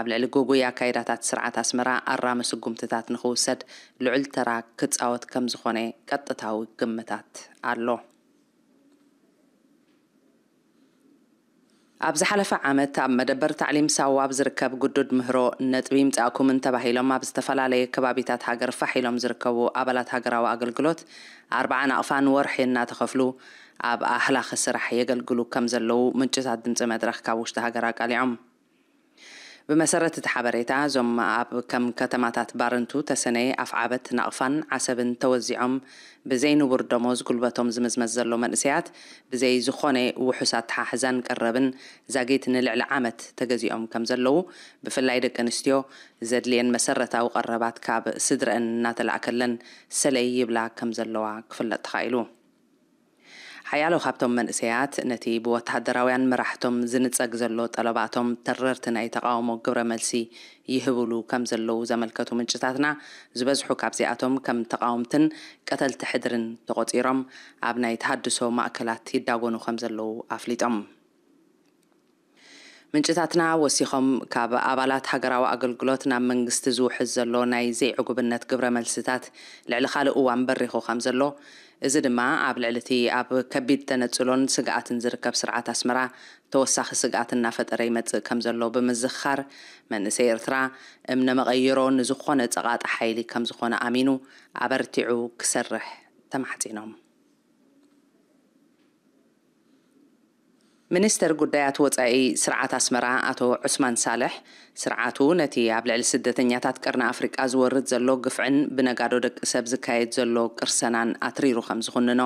ኣብ ልዕሊ ግጉይ ኣካይዳታት ስርዓት ኣስመራ ኣራሚ ስጉምትታት ንኽውሰድ ልዑል ተራ ክጻወት ከም ዝኾነ ቀጥታዊ ግምታት ኣሎ። ኣብ ዝሓለፈ ዓመት ኣብ መደበር ታዕሊም ሳዋ ኣብ ዝርከብ ግዱድ ምህሮ ነጥቢ ይምጻእኩምን ተባሂሎም ኣብ ዝተፈላለየ ከባቢታት ሃገር ፋሕ ኢሎም ዝርከቡ ኣባላት ሃገራዊ ኣገልግሎት ኣርብዓ ናቕፋ ንወርሒ እናተኸፍሉ ኣብ ኣህላኺ ስራሕ የገልግሉ ከም ዘለዉ ምንጭታት ድምፂ መድረኽ ካብ ውሽጢ ሃገር ኣቃሊዖም። ብመሰረት እቲ ሓበሬታ እዞም ኣብ ከም ከተማታት ባረንቱ፣ ተሰነይ፣ ኣፍዓበት፣ ናቕፋን ዓሰብን ተወዚዖም ብዘይ ንቡር ደሞዝ ጉልበቶም ዝምዝመዝ ዘሎ መንእሰያት ብዘይ ዝኾነ ውሑስ ኣተሓሕዛን ቀረብን ዛጊት ንልዕሊ ዓመት ተገዚኦም ከም ዘለዉ ብፍላይ ደቂ ኣንስትዮ ዘድልየን መሰረታዊ ቀረባት ካብ ስድረአን እናተላእከለን ሰለይ ይብላ ከም ዘለዋ ክፍለጥ ተኻኢሉ። ሓያሎ ካብቶም መንእሰያት ነቲ ብወተሃደራውያን መራሕቶም ዝንጸግ ዘሎ ጠለባቶም ተረርቲ ናይ ተቓውሞ ግብረ መልሲ ይህብሉ ከም ዘለዉ ዘመልከቱ ምንጭታትና ዝበዝሑ ካብዚኣቶም ከም ተቓወምትን ቀተልቲ ሕድርን ተቖጺሮም ኣብ ናይ ተሃድሶ ማእከላት ይዳጎኑ ከም ዘለዉ ኣፍሊጦም። ምንጭታትና ወሲኾም ካብ ኣባላት ሃገራዊ ኣገልግሎት ናብ መንግስቲ ዝውሕዝ ዘሎ ናይ ዘይዕጉብነት ግብረ መልስታት ልዕሊ ካልእ እዋን በሪኹ ከም ዘሎ እዚ ድማ ኣብ ልዕሊ እቲ ኣብ ከቢድ ተነጽሎን ስግኣትን ዝርከብ ስርዓት ኣስመራ ተወሳኺ ስግኣት እናፈጠረ ይመጽእ ከም ዘሎ ብምዝኽኻር መንእሰይ ኤርትራ እምነ መቐይሮ ንዝኾነ ጸቓጢ ሓይሊ ከም ዝኾነ ኣሚኑ ኣበርቲዑ ክሰርሕ ተማሕጺኖም። ሚኒስተር ጉዳያት ወጻኢ ስርዓት ኣስመራ ኣቶ ዑስማን ሳልሕ፣ ስርዓቱ ነቲ ኣብ ልዕሊ ስደተኛታት ቀርኒ ኣፍሪቃ ዝወርድ ዘሎ ግፍዕን ብነጋዶ ደቂ ሰብ ዝካየድ ዘሎ ቅርሰናን ኣትሪሩ ከም ዝኹንኖ፣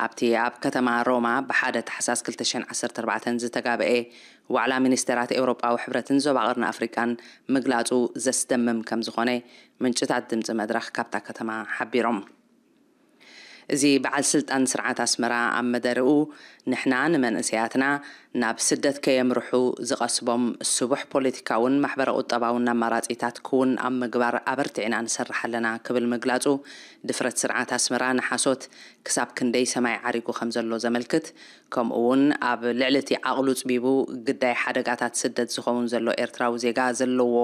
ኣብቲ ኣብ ከተማ ሮማ ብሓደ ታሕሳስ ክልተ ሽሕን ዓሰርተ ኣርባዕተን ዝተጋብኤ ዋዕላ ሚኒስተራት ኤውሮጳዊ ሕብረትን ዞባ ቀርኒ ኣፍሪቃን ምግላጹ ዘስደምም ከም ዝኾነ ምንጭታት ድምጺ መድረኽ ካብታ ከተማ ሓቢሮም። እዚ በዓል ስልጣን ስርዓት ኣስመራ ኣብ መደርኡ፣ ንሕና ንመንእሰያትና ናብ ስደት ከየምርሑ ዝቐስቦም ስቡሕ ፖለቲካውን ማሕበረ ቁጠባውን ኣማራጺታት ክውን ኣብ ምግባር ኣበርቲዕና ንሰርሕ ኣለና ክብል ምግላጹ፣ ድፍረት ስርዓት ኣስመራ ንሓሶት ክሳብ ክንደይ ሰማይ ዓሪጉ ከም ዘሎ ዘመልክት፣ ከምኡ እውን ኣብ ልዕሊ እቲ ዓቕሉ ጽቢቡ ግዳይ ሓደጋታት ስደት ዝኸውን ዘሎ ኤርትራዊ ዜጋ ዘለዎ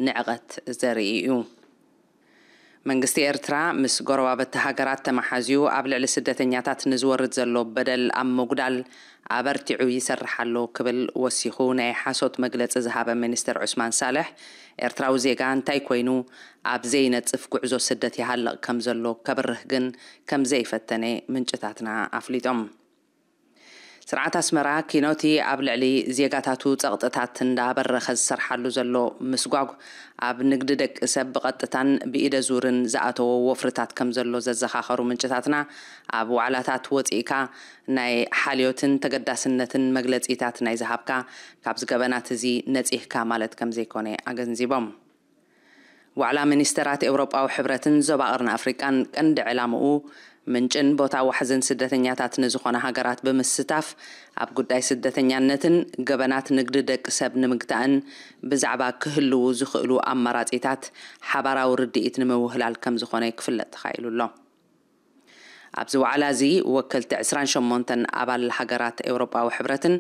ንዕቐት ዘርኢ እዩ። መንግስቲ ኤርትራ ምስ ጎረባብቲ ሃገራት ተመሓዝዩ ኣብ ልዕሊ ስደተኛታት ንዝወርድ ዘሎ በደል ኣብ ምጉዳል ኣበርቲዑ ይሰርሕ ኣሎ ክብል ወሲኹ ናይ ሓሶት መግለጺ ዝሃበ ሚኒስተር ዑስማን ሳልሕ፣ ኤርትራዊ ዜጋ እንታይ ኮይኑ ኣብ ዘይነጽፍ ጉዕዞ ስደት ይሃልቕ ከም ዘሎ ከብርህ ግን ከም ዘይፈተነ ምንጭታትና ኣፍሊጦም። ስርዓት ኣስመራ ኪኖቲ ኣብ ልዕሊ ዜጋታቱ ጸቕጥታት እንዳበረኸ ዝሰርሓሉ ዘሎ ምስጓግ፣ ኣብ ንግዲ ደቂ ሰብ ብቐጥታን ብኢደ ዙርን ዝኣተዎ ወፍርታት ከም ዘሎ ዘዘኻኸሩ ምንጭታትና፣ ኣብ ዋዕላታት ወጺእካ ናይ ሓልዮትን ተገዳስነትን መግለጺታት ናይ ዝሃብካ፣ ካብዚ ገበናት እዚ ነጺህካ ማለት ከም ዘይኮነ ኣገንዚቦም። ዋዕላ ሚኒስተራት ኤውሮጳዊ ሕብረትን ዞባ ቀርኒ ኣፍሪቃን ቀንዲ ዕላምኡ፣ ምንጭን ቦታ ዋሕዝን ስደተኛታት ንዝኾና ሃገራት ብምስታፍ፣ ኣብ ጉዳይ ስደተኛነትን ገበናት ንግዲ ደቂ ሰብ ንምግታእን ብዛዕባ ክህልዉ ዝኽእሉ ኣማራጺታት ሓባራዊ ርድኢት ንምውህላል ከም ዝኾነ ክፍለጥ ተኻኢሉ ኣሎ። ኣብዚ ዋዕላ እዚ ወከልቲ ዕስራን ሸሞንተን ኣባል ሃገራት ኤውሮጳዊ ሕብረትን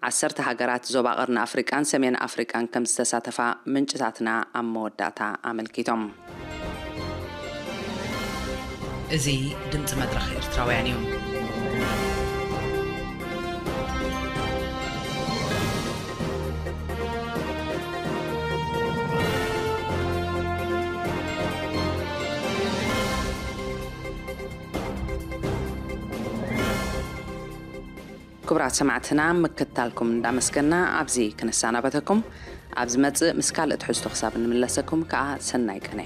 ዓሰርተ ሃገራት ዞባ ቀርኒ ኣፍሪቃን ሰሜን ኣፍሪቃን ከም ዝተሳተፋ ምንጭታትና ኣብ መወዳእታ ኣመልኪቶም። እዚ ድምፂ መድረኽ ኤርትራውያን እዩ። ክቡራት ሰማዕትና፣ ምክትታልኩም እንዳመስገና ኣብዚ ክንሰናበተኩም። ኣብ ዝመጽእ ምስ ካልእ ትሕዝቶ ክሳብ እንምለሰኩም ከኣ ሰናይ ቀነ።